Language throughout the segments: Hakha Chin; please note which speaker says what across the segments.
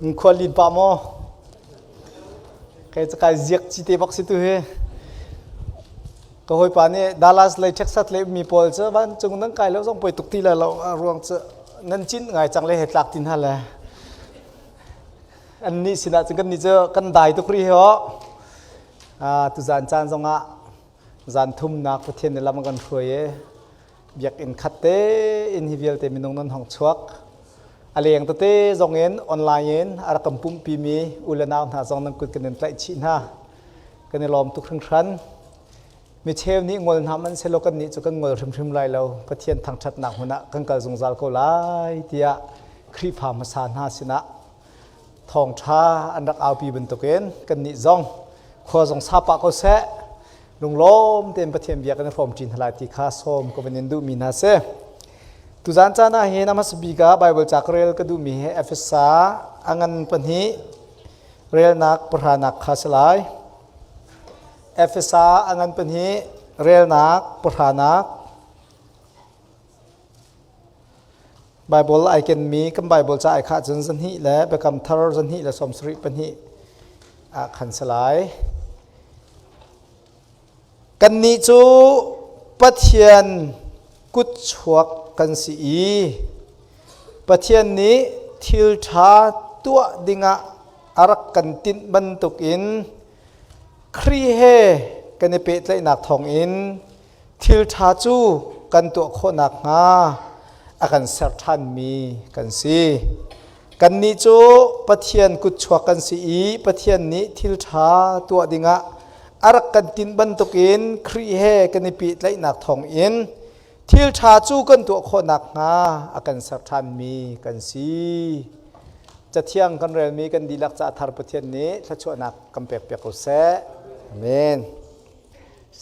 Speaker 1: Khual lin pah maw? Kai kai ziak ci te bak si tu hi. Ka hawipa nih Dallas lei Texas lei mi pawl cu vancung nan kai lo zong poi tuk ti lai lo ruang cu nan cin ngai cang le he tlak tin ha le. An nih sinah cun kan nih cu kan dai tuk rih hi ho. Tuzan caan zongah zan thumnak Pathian nih lam a kan hruai i biakinn khat te in hi vialte minung nan hong chuak. A leng tete zong in online in a rak kan pumhpi mi u le nau hna zong nan kut kan in tlaih chih hna. Kan i lawm tuk hringhran. Mi cheu nih ngol hna hmanh selaw kan nih cu kan ngol hrimhrim lai lo. Pathian thangṭhatnak hmun ah kan kal zungzal ko lai tiah Khrihfa hmasa hna sinah thawngṭha an rak aupi bantukin kannih zong khua zong sa pah ko seh lunglawm tein Pathian bia kan i hrawm ṭi hna lai ti kha sawm ka van in duhmi hna si. Tuzan caan ah hin a hmasa bik ah Baibal ca ka rel ka duhmi hi Efesa a ngan pahnih relnak pahranak kha si lai. Efesa a ngan pahnih relnak pahranak Baibal ai kenmi kan Baibal ca ai khah cun zahnih le Biakam Thar zahnih le 74 ah khan si lai. Kannih cu Pathian kutchuak kan si i Pathian nih thil ṭha tuah dingah a rak kan tinh bantukin Khrih he kan i pehtlaihnak thawngin thil ṭha cu kan tuah khawh nakhnga a kan ser ṭhanmi kan si. Kannih cu Pathian kutchuak kan si i Pathian nih thil ṭha tuah dingah a rak kan tinh bantukin Khrih he kan i pehtlaihnak thawngin thil ṭha cu kan tuah khawh nakhnga a kan ser ṭhanmi kan si. Cathiang kan relmi kan dihlak ca thar Pathian nih thluachuahnak kan pekpiak ko seh. Amen.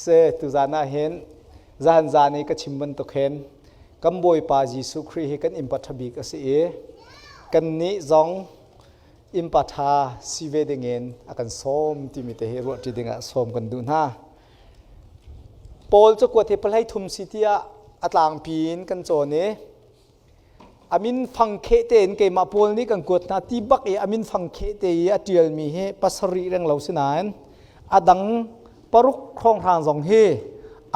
Speaker 1: Se tuzan ah hin zahan zan i ka chim bantuk hin kan Bawipa Jesuh Khrih hi kan innpa ṭha bik a si i kannih zong innpa ṭha si ve dingin a kan sawm timi te hi ruahṭi dingah sawm kan duh hna. Paul cakuat hi pahlei thum si tiah a tlangpi in kan cawn i a min fangkheh tein keimah Paul nih kan kuat hna ti bak i a min fangkheh te i a ṭialmi hi pasarih reng lo si nain a dang paruk hrawnghrang zong hi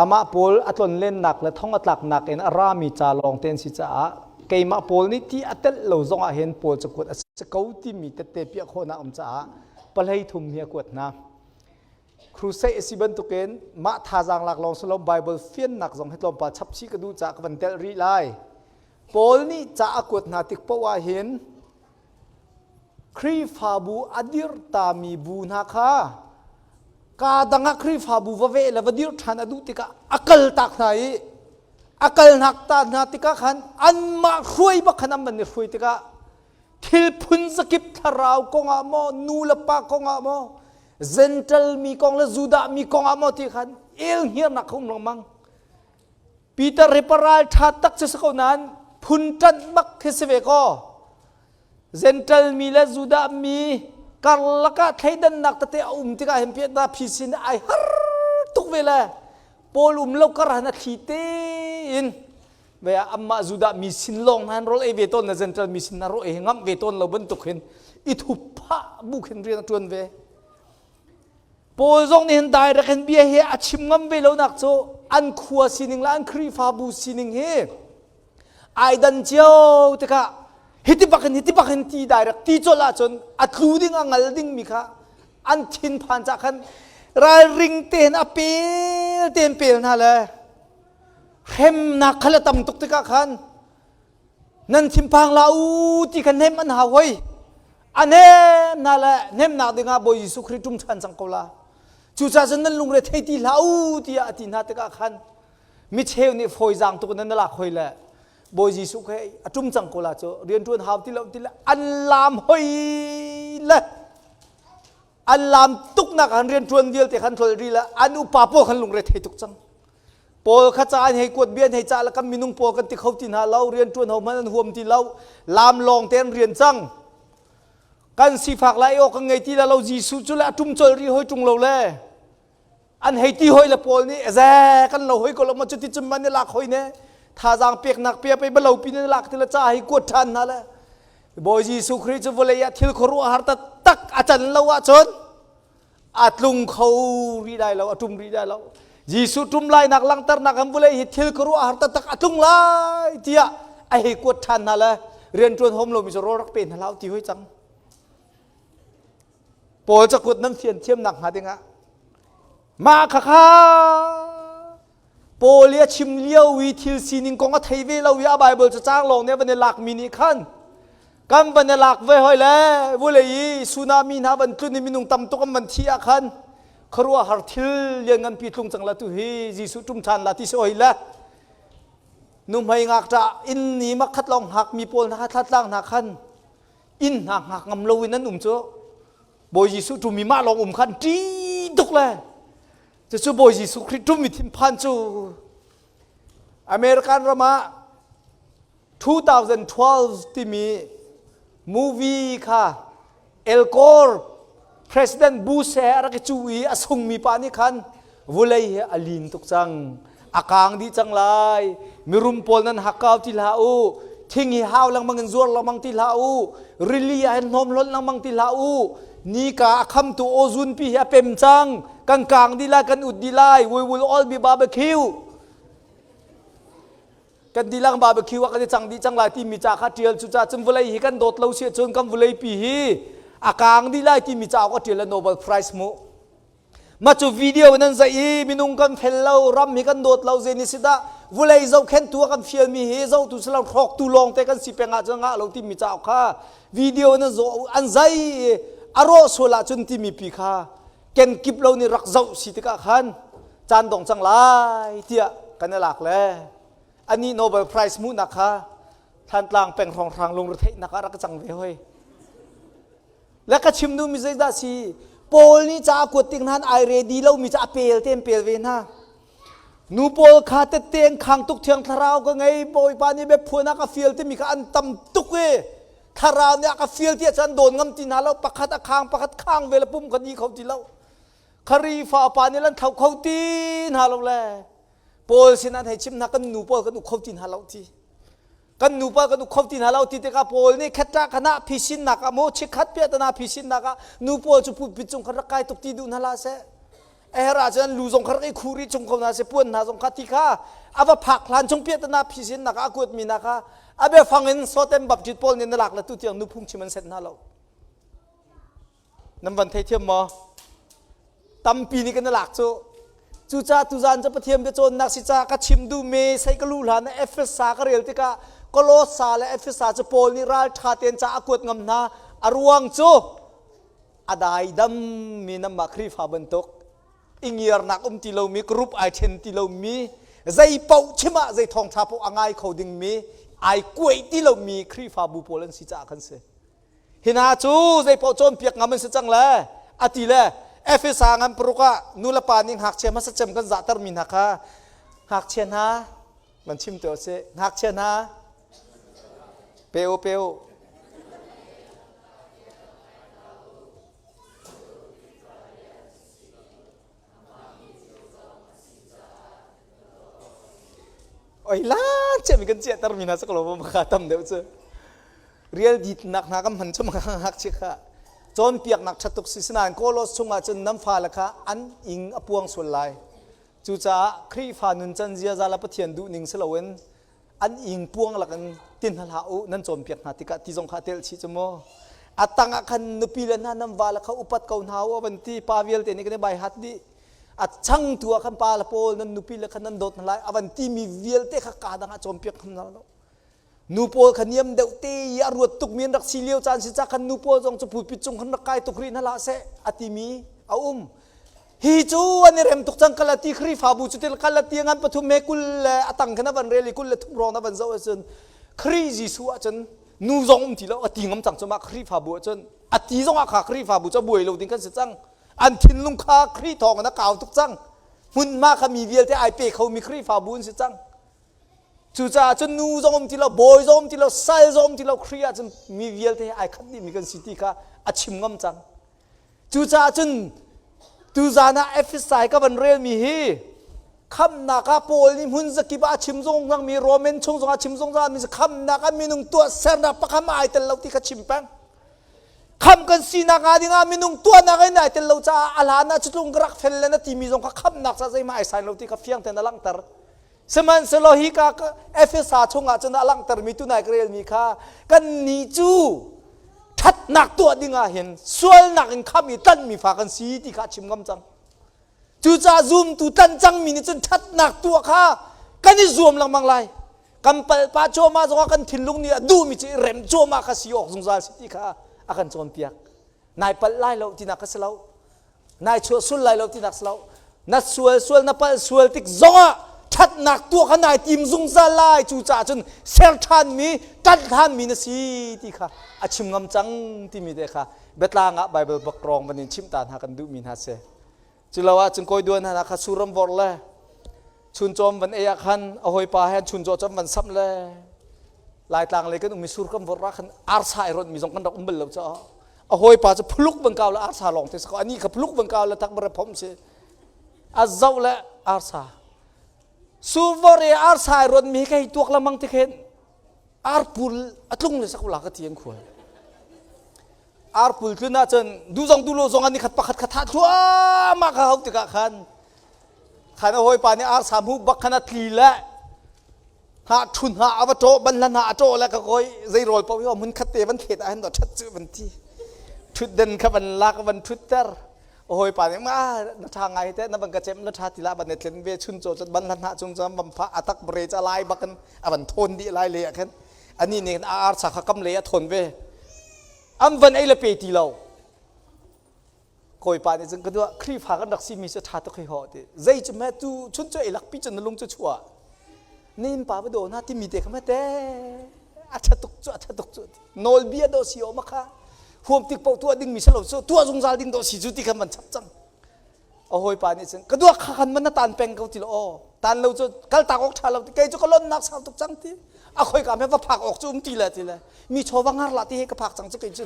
Speaker 1: amah Paul a tlonlennak le thong a tlaknak in a rami ca lawng te an si caah keimah Paul nih ti a telh lo zong ah hin Paul cakuat a si ko timi tette piah khawhnak um caah pahlei thum hi a kuat hna. Crusade a si bantukin mah thazaang lak lawng si lo Bible fiannak zong hi tlawmpal chap chih ka duh caah ka van telh rih lai. Paul nih ca a kuat hna tik paoh ah hin Khrihfabu a dirhtami bu hna kha kaa dang ah Khrihfabu va veh le va dirh ṭhan a duh tikah a kal tak hna i a kal hnak ta hna tikah khan anmah hruai bak khan an van i hruai tikah thil phun zakip thlarau kongah maw nu le pa kongah maw Gentle mi kong le Judah mi kong ah maw ti khan el hngirnak kha um lengmang. Peter hi paral ṭha tak cu si ko nain phun ṭanh bak khi si ve ko. Gentle mi le Judah mi karlak ah thleidannak tete a um tikah hin piahna phi sin ai har tuk ve le Paul um lo kar han a thli tein ve amah Judah mi sin lawng han rol ei ve tawn na Gentile mi sin na ro ei ngamh ve tawn lo bantuk hin i thup phah bu khin rian a tuan ve Paul zong nih hin direct hin bia hi a chim ngam ve lo nak cu an khua sining le an Khrihfabu sining hi ai dan cio tikah hiti bak in hiti bak in ti direct ti colh ahcun a tlu ding a ngal ding mi kha an thin phan ca khan ralring tein a pel tein pel hna le hremnak kha le tam tuk tikah khan nan thinphang la u ti kha hnem an hau hoi a hnem hna le hnemnak dingah Bawi Jesuh Khrih ṭum ṭhan cang ko la cucaah cun nan lungre thei ti hlah u tiah a ti hna tikah khan mi cheu nih fawizaang tuk in nan lak hoi le Bawi Jesuh kha a ṭum cang ko la cu rianṭuan hau ti lo ti le an laam hoi le an laam tuknak an rianṭuan vialte khan tlol ri le an upa pawl khan lungre thei tuk cang Paul kha ca an hei kuat bia an hei cah le kan minung pawl kan ti kho ti hna lo rian ṭuan ho hmanh an huam ti lo lam lawng te an rian cang kan sifak lai aw kan ngei ti la lo Jesuh cu le a ṭum col ri hoi ṭung lo le an hei ti hoi le Paul nih ze kan lo hoi ko lo ma cuti cun man i lak hoi ne thazaang peknak pia pei balo pi ne lak ti le ca hei kuat ṭhan hna le. Bawi Jesuh Khrih cu vawlei ah thil khuaruahhar taktak a can lo ahcun a tlung kho rih lai lo, a ṭum rih lai lo. Jesuh ṭum lainak langhternak in vawlei hi thil khuaruahhar taktak a tlung lai tiah a hei kuat ṭhan hna le rianṭuan hom lomi cu rawl rak pe hna hlah ti hoi cang. Paul cakuat nan fian thiamnak hnga dingah mah khakha Paul i a chim lio i thil sining kong a thei ve lo i a Bible cacang lawng nih a van i lakmi nih khan kan van i lak ve hoi le vulei i tsunami hna van tlun i minung tam tuk an van thi ah khan khuaruahhar thil lian nganpi tlung cang la tu hi Jesuh ṭum ṭhan la ti si hoi le nuhmei ngakṭah inn ni makhat lawng hngakmi pawl hna thlatlang hna khan inn hna hngak ngam lo in an um cu Bawi Jesuh ṭum i mah lawng um khan ṭi tuk le Cucu Bawi Jesuh Khrih ṭum i thinphan cu American ram ah 2012 timi movie kha El Gore President Bush he a rak i cuh i a sungmi pa nih khan vulei hi a lin tuk cang a kang dih cang lai mirum pawl nan hakkau ti hlah u thing hi hau lengmang in zuar lengmang ti hlah u rili ah hin hnawm hlawnh lengmang ti hlah u nika a khamtu ozone pi hi a pem cang kan kang dih lai kan ut dih lai we will all be barbecue kan dilang barbecue ah kan i cang dih cang lai timi ca kha tial cu ca cun vawlei hi kan dawt lo si cun kan vawlei pi hi a kang dih lai timi cauk a tial le Nobel Prize mu Mah cu video nan zaih i minung kan fel lo, ram hi kan dawt lo zei ni si dah vulei zohkhentu a kan fialmi hi zohtu si lo hrawktu lawngte kan si peng ahcun ngah lo timi cauk kha video nan zoh an zai i a rawh sual ahcun timi pi kha kenkip lo nih rak zoh si tikah khan caan dong cang lai tiah kan i lak le anih Nobel Prize hmuhnak kha Thantlang peng hrawnghrang lungretheihnak ah rak cang ve hoi. Le ka chim duhmi zeidah si? Paul nih ca a kuat tik hna ai ready lomi ca a pel te an pel ve hna. Nu pawl kha tette an khang tuk thiang thlarau ka ngei Bawipa nih biaphuan a ka fial timi kha an tam tuk i thlarau nih a ka fial tiah cun dawn ngam ti hna lo pakhat a khang pakhat khang ve le pum kha ni kho ti lo Kharifa pa nih lan thlo kho ti hna lo le Paul sin an hei chim hna kan nu pawl kan uk kho ti hna lo ti kan nupa kan uk kho ti hna lo ti tikah Paul nih khatta khana phisinnak ah maw chikkhat piahtana phisinnak ah nu pawl cu pulpit cung khan rak kai tuk ti duh hna hlah seh a herh ahcun lu zong kha rak i khu rih chung ko hna seh puan hna zong kha ti kha a va phak hlan chung piahtana phisinnak ah a kuatmi hna kha a biafang in Sotem Baptist pawl nih na lak le tu tiang nu phungchim an set hna lo Nan van theithiam maw? Tampi nih kan i lak cu. Cucaah tuzaan cu Pathian biacawnnak si caah ka chim duhmi sei ka luh hlan ah Efesa ka rel tikah Kolossa le Efesa cu Paul nih ralṭha tein ca a kuat ngam hna. A ruang cu a daidammi nanmah Khrihfa bantuk i ngiarnak um ti lomi group ai ṭhen ti lomi zei paoh chim ah zei thawngṭha paoh a ngai kho dingmi ai kuaih ti lomi Khrihfabu pawl an si caah khan si. Hi hna cu zeipaoh cawnpiak ngam an si cang le a ti le Efesa ngan paruk ah nu le pa nih ngakchia hmasa cem kan zahtermi hna kha ngakchia hna van chim te usih ngakchia hna pe u pe u Oi la cem kan chiahter mi hna saklo ma kha tam deuh cu real ditnak hna kan hman chum ngakchia kha cawnpiaknak ṭha tuk si sinain Kolos chungah cun nan fale kha an ing a puang sual lai cucaah Khrihfa nuncan ziaza le Pathian duhning si loin an ing puang lakin tin hna hlah u nan cawnpiak hna tikah ti zong kha a telh chih cu mu a tang ah khan nupi le hna nan vale kha upat ko hna u a van ti pa vialte nih kan i bai hat dih a changtu ah khan pa le pawl nan nupi le khan nan dawt hna lai a van timi vialte kha kaa dang ah cawnpiak hna lo nu pawl kha niam deuh te i a ruat tukmi an rak si lio caan si ca khan nu pawl zong cu pulpit cung khan rak kai tuk rih hna hlah seh a timi a um hi cu an i rem tuk cang kalati Khrihfabu cu til kalati ngan pathum he 20 le a tang khan a van rel i 23 rong na van zoh ahcun Khrih Jesuh ahcun nu zong um ti lo a ti ngam cang cu mah Khrihfabu ahcun a ti zong ah kha Khrihfabu cu a buai lo ding kan si cang an thinlung kha Khrih thawng in a kau tuk cang hmunhma kha mi vialte ai pe khomi Khrihfabu an si cang Cucaah cun nu zong um ti lo, bawi zong um ti lo, sal zong um ti lo, Khrih ah cun mi vialte he ai khat dihmi kan si ti kha a chim ngam cang. Cucaah cun tuzaan ah Efesai ka van relmi hi. Khamnak ah Paul nih hmun zakip ah a chim zungzal mi Roman chung zongah a chim zungzal mi khamnak ah minung tuahsernak pakhat ai tel lo ti kha chim peng. Kham kan sinak hnga dingah minung tuahnak in ai tel lo caah a hlan ah cutlung ka rak fel le na timi zong kha khamnak ca zeihmah ai sain lo ti kha fiang tein a langhter. Sihmanhsehlaw hika Efesa chungah cun a langhtermi tunai ka relmi kha kannih cu ṭhatnak tuah dingah hin sualnak in kham i tlanhmi fa kan si ti kha a chim ngam cang. Cucaah zumtu tlanh cangmi nih cun ṭhatnak tuah kha kan i zuam lengmang lai. Kan palh pah cuahmah zongah kan thinlung nih a duhmi cu i rem cuahmah kha si awk zungzal si ti kha a kan cawnpiak. Nai palh lai lo tinak kha si lo. Nai chuah sul lai lo tinak si lo. Na sual sual na palh sual tik zongah ṭhatnak tuah kha nai tim zungzal lai. Cucaah cun ser ṭhanmi, ṭanh ṭhanmi na si ti kha a chim ngam cang timi te kha biatlang ah Bible bak rawng van in chimh ta hna kan duhmi hna si. Culo ahcun kawi duan hna kha suram vorh le chuncawm van ei ah khan a hawipa he chuncaw cam van samh le Laitlang lei kan um i sur kan vorh ah khan arsa i rawnh mi zong kan rak um bal lo caah a hawipa cu phuluk van kau le arsa lawng te si ko ani kha phuluk van kau le tak bare phom si a zoh le arsa sur vor i arsa i rawnh mi hi ka hei tuak lengmang ti khin arpul a tlung le sak ula ka ti an khual Arpul tlun ahcun duh zong duh lo zong an nikhat pakhat kha thah thluahmah kha hau tikah khan khan a hawipa nih arsa hmu bak khan a tli le ha ṭhun ha a va ṭawh ban hlan ha a ṭawh le ka kawi zei rawl paoh hi hmun khat te van thlet ah hin ṭhat cu van ti ṭhutden kha van lak van ṭhutter a hawipa nih ma na ṭha ngai te na van ka cem na ṭha ti la van ne tlen ve chun caw cun ban hlan ha cung cun van pha atak bre ca lai bakin a van thawn dih lai le ah khan ani nih a arsa kha kam lei a thawn ve an van ei le pe ti lo kawipa nih cun ka duah Khrihfa kan rak simi cu ṭha tuk hi ho ti zei cu me tu chun cu ei lakpi cun na lung cu chuah nin pa va do na timi te kha ma te a ṭha tuk cu a ṭha tuk cu nawlbia do si o ma kha huam tik paoh tuah ding mi si lo cu tuah zungzal ding do si cu ti khan van chap cang a hawipa nih cun ka duak kha khan man na tan peng ko ti lo aw tan lo cu kal tak awk ṭha lo ti kei cu ka lonnak sau tuk cang ti a khoi ka me va phak awk cu um ti le ti le mi chaw va ngar la ti he ka phak cang cu kei cu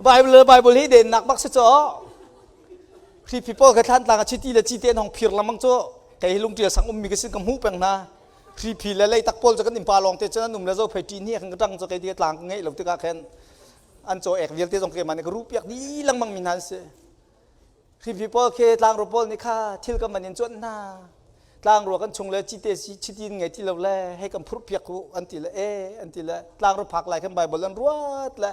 Speaker 1: Bible Bible hi den nak bak si cho Khrihfi pawl ka thlan tlang a chiti le chite an hong phir lamang cu kei hi lungṭial sang ummi ka sin ka hmuh peng hna Khrihfi le leitak pawl cu kan innpa lawng te cun an um le zo phei ṭi ni kan ka ṭang cu kei ti tlang ka ngeih lo tikah khin an caw ek vialte zong keimah nih ka ruh piak dih lengmang mi hna an si. Khrihfi pawl khi tlangru pawl nih kha thil kan van in cuanh hna. Tlangrua kan chung le cite si chiti in ngei ti lo le hei kan phurh piak u an ti le e an ti le tlangru phak lai khan Bible an ruat le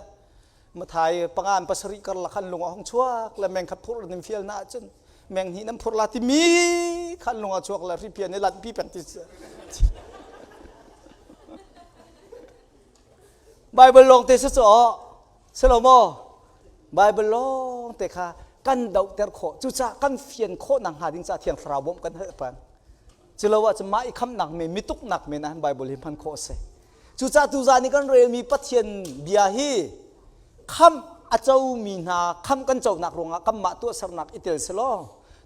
Speaker 1: Mathai panga an pasarih karlak khan lung a hong chuak le meng khat phurh nan fial na ahcun meng hnih nan phurh la timi khan lung a chuak le hripian i lanh pi peng ti Bible lawng te si cu si lo maw Bible lawng te kha kan dohter khawh cucaah kan fian khawh nak hnga ding caah thiang thlarau bawmh kan hal peng Culo ahcun mah i khamnak men mituknak men ah Bible hi hman khawh a si. Cucaah tuzaan i kan relmi Pathian bia hi khamh a comi hna khamh kan conak ruangah kanmah tuahsernak i tel selaw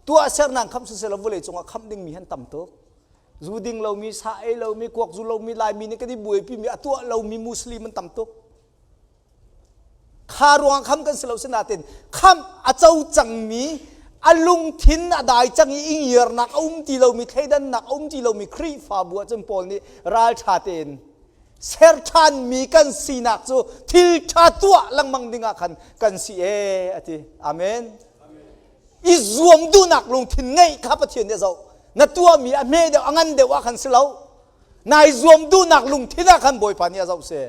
Speaker 1: tuahsernak khamh siselaw vawlei cungah khamh dingmi han tam tuk. Zu ding lomi, sa ei lomi, kuak zu lomi, Laimi nih kan i buaipimi a tuah lomi Muslim an tam tuk. Kha ruang kham kan si lo sinain khamh a co cangmi a lungthin a dai cang i ingiarnak a um ti lomi thleidannak a um ti lomi Khrihfabu ah cun Paul nih ralṭha tein ser ṭhanmi kan sinak cu thil ṭha tuah lengmang dingah khan kan si ee a ti. Amen. I zuam duhnak lungthin ngeih kha Pathian nih a zoh. Na tuahmi a hme deuh a ngan deuh ah khan si lo. Nai zuam duhnak lungthin ah khan Bawipa nih a zoh si.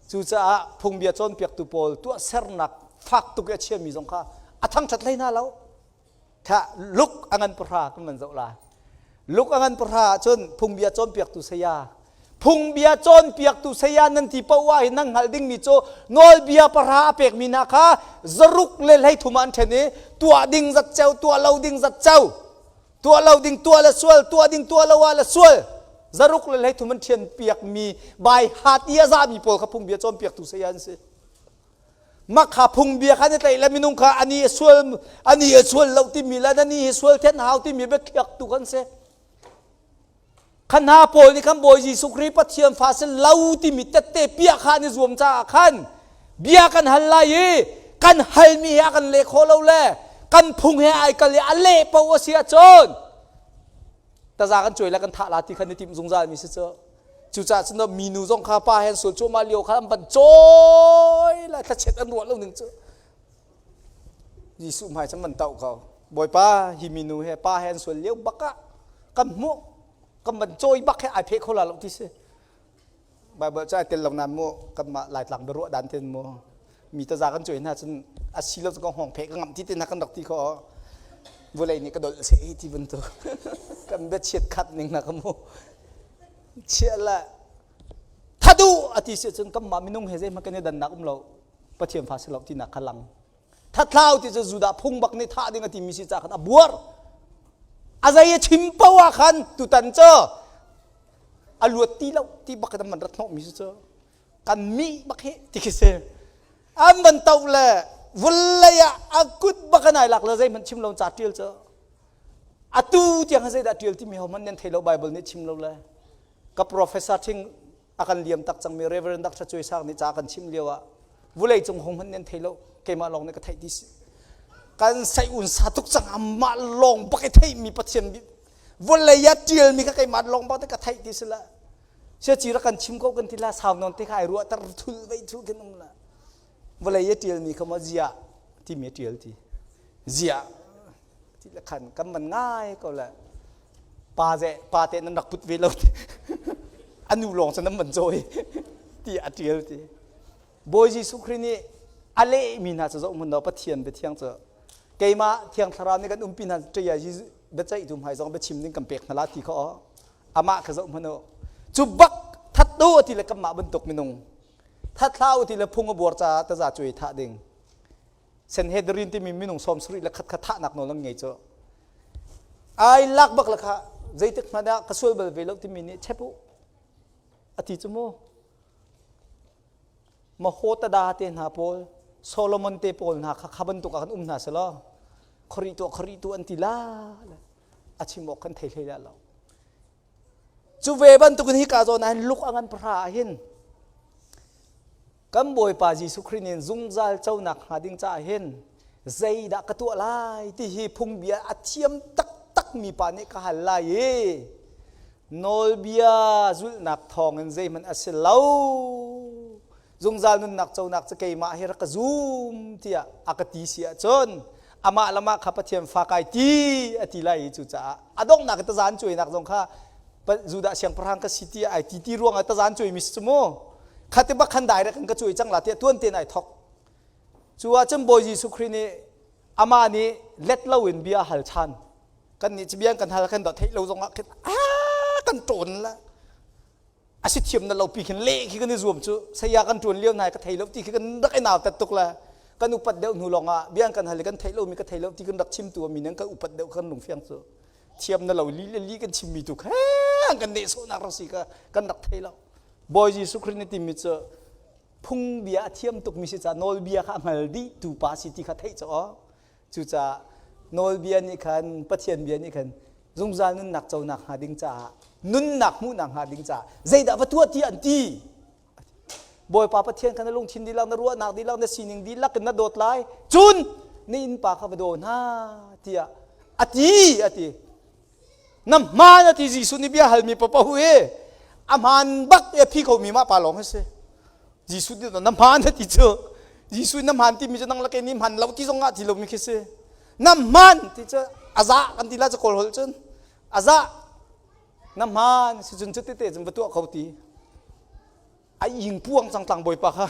Speaker 1: Cucaah phungbia cawnpiaktu pawl tuahsernak fak tuk i a chiami zong kha a thangṭhat hlei hna lo. Kha Luke a ngan pahra kan van zoh lai. Luke a ngan pahra ahcun phungbia cawnpiaktu saya phungbia cawnpiaktu saya nan ti paoh ah hin nan hngalh dingmi cu nawlbia pahra a pekmi hna kha zaruk le hleithum ah an ṭhen i tuah ding zat ceu tuah lo ding zat ceu tuah lo ding tuah le sual tuah ding tuah lo ah le sual zaruk le hleithum an ṭhian piakmi bai hat i a zami pawl kha phungbia cawnpiaktu saya an si makha phungbia kha ni tlaih le minung kha ani a sual ani a sual lo timi le ani hi sual then hau timi biakhiaktu kan si khan hna pawl nih khan Bawi Jesuh Khrih Pathian fa si lo timi tette piah kha an i zuam caah khan bia kan hal lai i kan halmi he a kan leh khawh lo le kan phung he ai kal i a leh paoh a si ahcun taza kan cuai le kan thah la ti khan i timh zungzal mi si cu. Cucaah cun minu zong kha pa he an sual cuahmah lio kha an van cawi lai thlachiat an ruah lo ning cu. Jesuh hmai cun van tauh ko. Bawipa hi minu he pa he an sual lio bak ah kan hmuh kan van cawi bak he ai pheh kho la lo ti si. Bible cu ai tel lo nain mu kanmah Laitlang biaruah dan ten mu mi taza kan cuai hna cun a si lo cu ka hngawng pheh ka ngamh ti te hna kan rak ti kho vulei nih ka dolh se ti bantuk kan biachiat khat ning hna ka mu chiah le thadu ati si cun kanmah minung he zeihmanh kan i dannak um lo Pathian fa si lo tinak kha lang thathlau ti cu Judah phung bak nih thah ding a timi si ca khan a buar a zei a chim poah ah khan tutan cu a luat ti lo ti bak kan man rat hnawh mi cu kan mi bak hi ti khi si an van to le vulei ah a kut bak an ai lak le zeihmanh chim lo ca tial cu atu tiang zeidah tial timi ho man nan thei lo Bible nih chim lo le ka professor thing a kan liam tak cangmi Reverend Dr. Cuai Sang nih ca kan chim lio ah vulei cung hong hmanh nan thei lo keimah lawng nih ka theih ti si kan sai un sa tuk cang amah lawng bak i theihmi Pathian vawlei ah ṭialmi kha keimah lawng bak te ka theih ti si la sia ci rak kan chim ko kan ti la sau nawn te kha ai ruah tar thul vei thul khin um la vawlei a ṭialmi kha maw zia timi a ṭial ti zia ti le khan kan man ngai ko le pa ze pa te nan rak put ve lo ti anu lawng cu nan man cawi ti a ṭial ti Bawi Jesuh Khrih nih a lehmi hna cu zoh hmun law Pathian biathiang cu keimah Thiang Thlarau nih kan umpi hna ṭia biaceihtu hmai zong biachim ding kan pek hna la ti kha aw amah kha zoh hmanh u cu bak that do ti le kanmah bantuk minung that hlah u ti le phung a buar caah taza cuai thah ding Sanhedrin timi minung 71 le khat kha thahnak nawl an ngei cu ai lak bak la kha zeitik hmanh ah ka sual bal ve lo timi nih chep u a ti cu mu Mahotada te hna pawl Solomon te pawl hna kha kha bantuk ah kan um hna selaw khori tuah khori tu an ti la a chim awk kan thei hlei la lo cu ve bantukin hi ka zawn ah hin luk a ngan pahra ah hin kan Bawipa Jesuh Khrih nih zungzal conak hnga ding caah hin zeidah ka tuah lai ti hi phungbia a thiam taktak mi pa nih ka hal lai i nawlbia zulhnak thawngin zeihmanh a si lo zungzal nunnak conak cu keimah hi rak ka zum tiah a ka ti si ahcun amah le mah kha Pathian fa kai ti a ti lai i cucaah a donghnak i tazan cuainak zong kha Judah siangpahrang ka si ti ai ti ti ruangah tazan cuaimi si cu mu khati bak khan direct in ka cuai cang la tiah tuan tein ai thok cu ahcun Bawi Jesuh Khrih nih amah nih let loin bia hal chan kan nih cu bia kan hal kan dah theih lo zongah khin ah kan ṭawn la a si thiam na lo pi khin leh khi kan i zuam cu saya kan ṭuan lio nai ka thei lo ti khi kan rak i nau tat tuk la kan upat deuh hnu lawngah bia kan hal i kan theih lomi ka thei lo ti kan rak chimtu mi nan kan upat deuh kan lung fiang cu thiam na lo li le li kan chimmi tu kha kan nehsawhnak rak si ka kan rak thei lo Bawi Jesuh Khrih nih timi cu phungbia a thiam tukmi si caah nawlbia kha a hngal dih tu pa si ti kha theih cu aw cucaah nawlbia nih khan Pathian bia nih khan zungzal nunnak conak hnga ding caah nunnak hmuhnak hnga ding caah zeidah va tuah ti an ti Bawipa Pathian kha na lungthin dihlak na ruahnak dihlak na sining dihlak in na dawt lai cun na innpa kha va daw hna tiah a ti a ti na hmaan a ti Jesuh nih bia halmi papahu hi a hmaan bak i a phi khomi mah pa lawng hi si Jesuh nih na hmaan a ti cu Jesuh na hmaan timi cu nang le kei nih hman lo ti zong ah ti lomi khi si na hmaan ti cu a za kan ti la cu kawl holh cun a za na hmaan si cun cu tete cun va tuah kho ti a ing puang cang tlang bawipa kha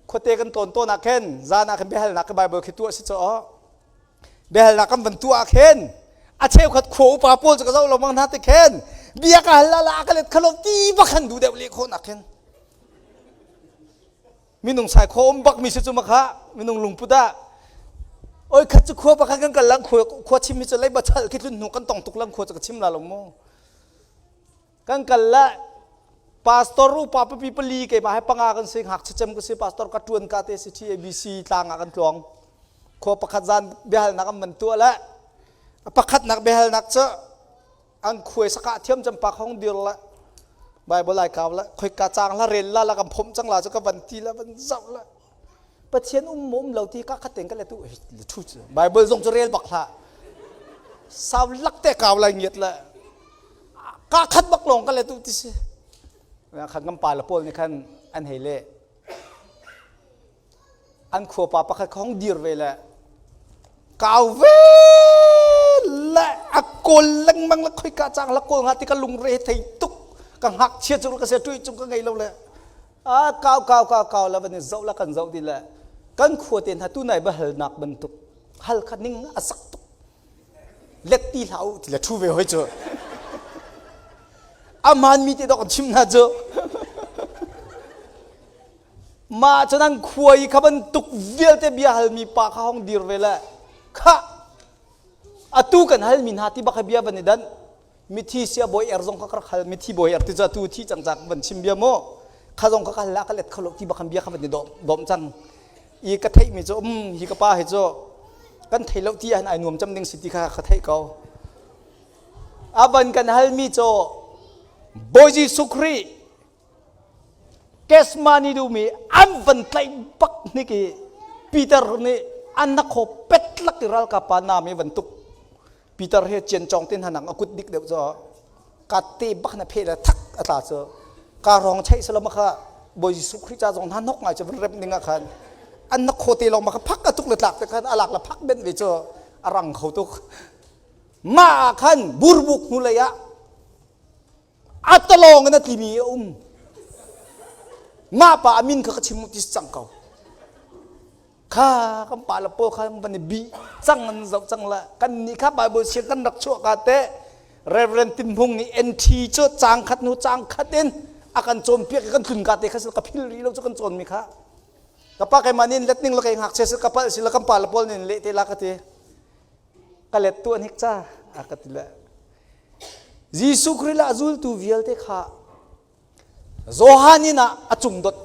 Speaker 1: khuate kan tlawn tawn ah khin zan ah khin biahalnak ka Bible khi tuah si caw biahalnak kan van tuah ah khin a cheukhat khua upa pawl cu ka zoh lo mang hna te khin bia ka hal la la ka let khalo ti bak han du deuh le khon ah khin minung sai kho um bak mi si cu makha minung lungput ah oi khat cu khua pakhat kan kal lang khua khua chim mi cu leiba chal khi tlun hnu kan tong tuk lang khua cu ka chim la lo mu kan kal le pastor upa papi pali keimah he panga kan si ngakchia cem ka si pastor ka tuan ka te si TABC tlang ah kan tluang khua pakhat zan biahalnak an man tuah le pakhatnak biahalnak cu an khuai saka thiam cem pa khong dir le. Bible ai kau la khoi ka cang la rel la la kan phomh cang la cu ka van ti la van zoh la Pathian um maw um lo ti ka khat ten ka le tu thu cu Bible zong cu rel bak hlah sau lak te kau lai ngiat la ka khat bak lawng ka le tu ti si khan kan pa le pawl nih khan an hei le an khuapa pakhat kha hong dir ve le kau ve le a kawl lengmang le khoika cang la kawl nga ti ka lungre thei tuk ka ngakchia cu ka se tui cung ka ngei lo le a kau kau kau kau la van zoh la kan zoh di le kan khua te hna tu nai ba hal nak bantuk hal kha ning a sak tuk let ti hlah u ti le thu ve hoi cu aman mi te dok chim hna cu Mah cu nan khua i kha bantuk vialte bia halmi pa kha hong dir ve le khah atu kan halmi hna ti bak bia van i dan mithi sia bawi er zong kha ka rak hal mithi bawi er ti cu atu thi cang cak van chim bia mu kha zong kha ka hal la ka let kho lo ti bak bia kha van i dom cang i ka theih mi cu um hi ka pa hi cu kan thei lo ti ah ai nuam cam ding si ti kha ka theih ko aban kan halmi cu Bawi Jesuh Khrih Kesmani duhmi an van tlaih bak hnik i Peter nih an na khaw pet lak i ralkap pa nam i van tuk. Peter he cian cawng tin hanang a kut dik deuh cu ka te bak na phe le thak a tla cu ka rong chaih salam kha Bawi Jesuh Khrih ca zong hna nok ngai cu van rem ding ah khan an na khaw te lawng ma kha phak a tuk le tlak te khan a lak le phak ben ve cu a rang kho tuk. Mah ah khan burbuk hnu lei ah a talawng in a tlimi a um mah pa a min kha ka chim ti cang ko kha kan pa le pawl kha van i bi cang an zoh cang la kan nih kha Bible siang kan rak chuah ka te Reverend Tim Hung nih NT cu cang khat nu cang khat in a kan cawnpiak i kan tlun ka te kha ka phil rih lo cu kan cawn mi kha ka pa keimah nin let ning la kei ngakchia sil ka palh sil kan pa le pawl nin leh te la ka ti ka let tu an hik ca a ka ti le Jesuh Khrih le a zultu vialte kha Johan inn ah a cung dot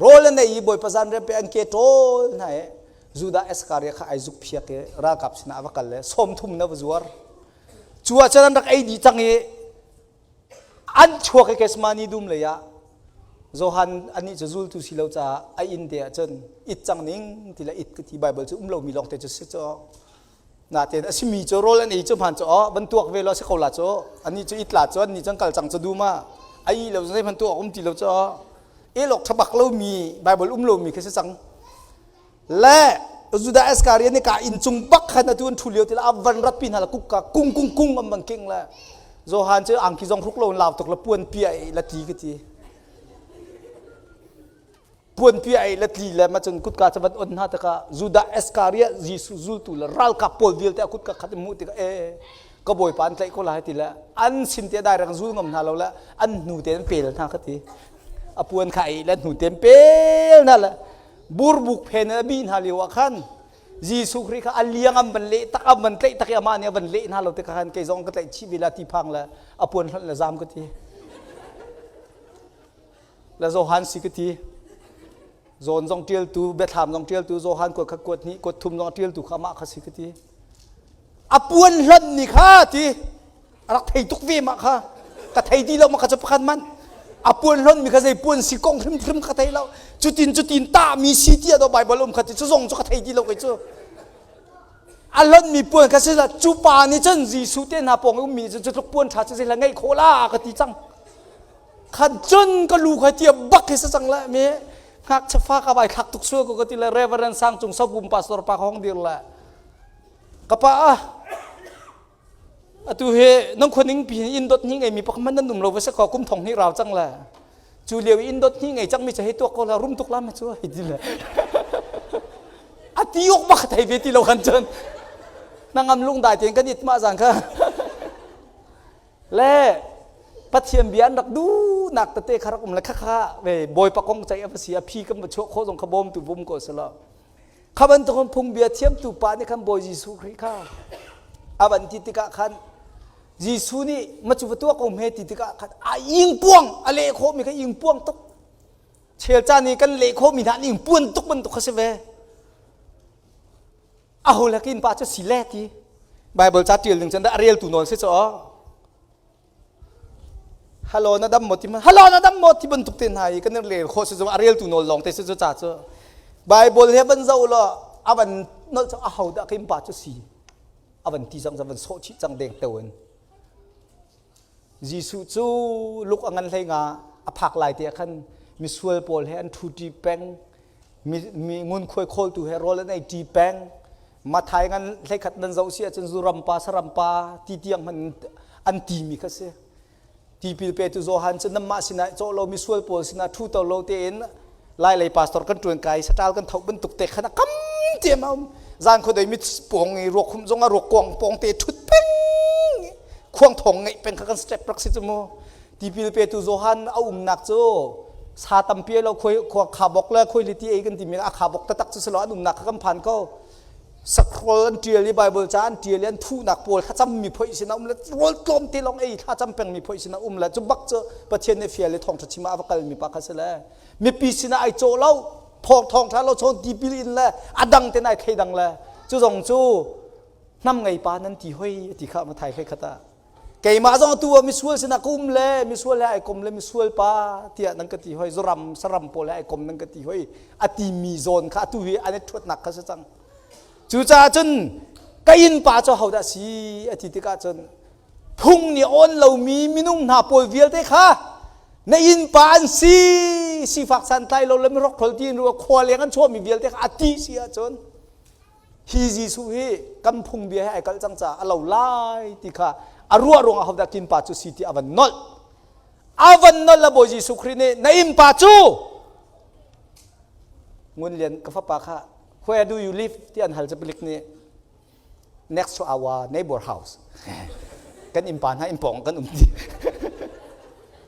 Speaker 1: rawl an ei i Bawipa zanriah pe an ke ṭawl hna i Judah Iskariot kha ai zuk phiak i ralkap sinah a va kal le 30 na va zuar. Cu ah cun an rak ei dih cang i an chuak i Gethsemane dum lei ah Johan anih cu zultu si lo caah a inn te ah cun it cang ning ti le it ka ti Bible cu um lomi lawng te cu si cu natein a simi cu rawl an ei cu hman cu oh van tuak ve lo si ko la cu ani cu it la cu an ni cun kal cang cu dum ah a i lo zei hman tuak um ti lo cu elok thabak lomi Bible um lomi khi si cang le Judah Iskariot nih ka inn cung bak khan atu an ṭhu lio ti la a van rat pi hna la kuk ka kung kung kung am bang king le Johan cu angki zong hruk lo in lau tuk la puan pia ei la tli ka ti puan pia ei la tli le ma cun kutka cu van on hna tikah Judah Iskariot Jesuh zultu le ralkap pawl vialte a kutka khat in hmuh tikah e ka bawipa an tlaih ko lai ti le an sin te direct zul ngam hna lo le an hnu te an pel hna ka ti a puan kha ei le hnu te an pel hna le burbuk phen a bih hna lio ah khan Jesuh Khrih kha a liang an van leh tak an van tlaih tak i amah nih a van leh hna lo tikah khan kei zong ka tlaih chih ve la ti phang le a puan hlonh le zam ka ti le Johan si ka ti John zong ṭialtu biathlam zong ṭialtu Johan kuat khat kuat hnih kuat thum zong a ṭialtu kha amah kha si ka ti a puan hlonh ni kha ti a rak thei tuk ve mah kha ka thei ti lo mah kha cu pakhat man a puan hlon mi kha zei puan si kong hrimhrim ka thei lo cutin cutin tah mi si tiah do bible um kha ti cu zong cu ka thei ti lo kei cu a hlon mi puan kha si cu pa nih cun Jesuh te hna pawng um mi cu tluk puan tha cu zei la ngeih khawh la ka ti cang khan cun ka lu kha tia bak hi sa cang la mi ngakchia fa ka vai thlak tuk sual ko ka ti le Reverend Sang Cung Sopum pastor pa hong dir le ka pa ah Atu hi nang khuaning pi hin inn dot hnih ngeimi pakhat hmanh nan um lo va si kaw kum thong hnih rau cang le cu lio i inn dot hnih ngei cangmi cu hei tuak ko la rum tuk la ma cu hei ti le a ti awk bak thei ve ti lo khan cun nangam lungdai tein kan it mah zan kha le Pathian bia an rak duhnak tete kha rak um le kha kha ve bawipa kong ceih a va si a phi kan va chuah khawh zong kha bawmtu bum ko selaw Kha bantukin phungbia thiamtu pa nih khan Bawi Jesuh Khrih kha a van ti tikah khan Jesuh nih ma cu va tuah ko hme ti tikah khan a ingpuang a leh khawhmi kha ingpuang tuk chel caan i kan leh khawhmi hna an ingpuan tuk bantuk kha si ve a ho le kin pa cu si le ti Bible ca tial ding cun a reltu nawl si cu. Hello na dam maw ti hello na dam maw ti bantuk te hna i kan rel khawh si cu a reltu nawl lawng te si cu ca cu Bible he van zoh law a van nolh cu a ho dah ka pa cu si a van ti cang van sawh chih cang deng teo in Jesuh cu luk a ngan hlei nga a phak lai te ah khan misual pawl he an ṭhuṭi peng mi, mi ngunkhuai khawltu he rawl an ei ṭi peng Mathai ngan hleikhat nan zoh si ahcun zuram pa saram pa ti tiang hmanh an timi kha si tipil petu Johan cu nanmah sinah cawh lo misual pawl sinah ṭhu to lo tein lai lei pastor kan ṭuan kai saṭal kan tho bantuk te khan a kam tiam a um zan khuadei mit pawng i ruak khum zong ah ruak kuang pawng te ṭhut peng khuang thong ngeih peng kha kan step rak si cu mu tipil petu Johan a umnak cu sa tampi lo khoi khua khabok le khoi li ti ei kan timi a khabok taktak cu silo an umnak kha kan phan ko sakrol an ṭial i Bible ca an ṭial i an thuhnak pawl thlacam mi phoih sin a um le rawl tlawm te lawng ei thlacam peng mi phoih sin a um le cu bak cu Pathian nih fial i thawngṭha chim ah a va kal mi pa kha si le mipi sinah ai cawh lo thawng thawngṭha lo chawn tipil in le a dang ten ai thleidang le cu zong cu hnam ngei pa nan ti hoi ti kha ma thai hlei khat ah keimah zong tu ah misual sinah ka um le misual he ai kom le misual pa tiah nan ka ti hoi zoram saram pawl he ai kom nan ka ti hoi a ti mi zawn kha atu hi an i ṭhuatnak kha si cang cucaah cun ka inn pa cu hodah si a ti tikah cun phung nih awn lomi minung hna pawl vialte kha na inn pa an si sifak santlai lo le mihrokhrol ti in khua leng an chuahmi vialte kha a ti si ahcun hi Jesuh hi kan phungbia he ai kalh cang caah a lo lai ti kha a ruah ruangah hodah kinpa cu si ti a van nolh a van nolh la Bawi Jesuh Khrih nih na innpa cu Ngun Lian ka fapa kha where do you live ti an hal palik nih next to our neighbor house kan innpa hna innpawng kan um ti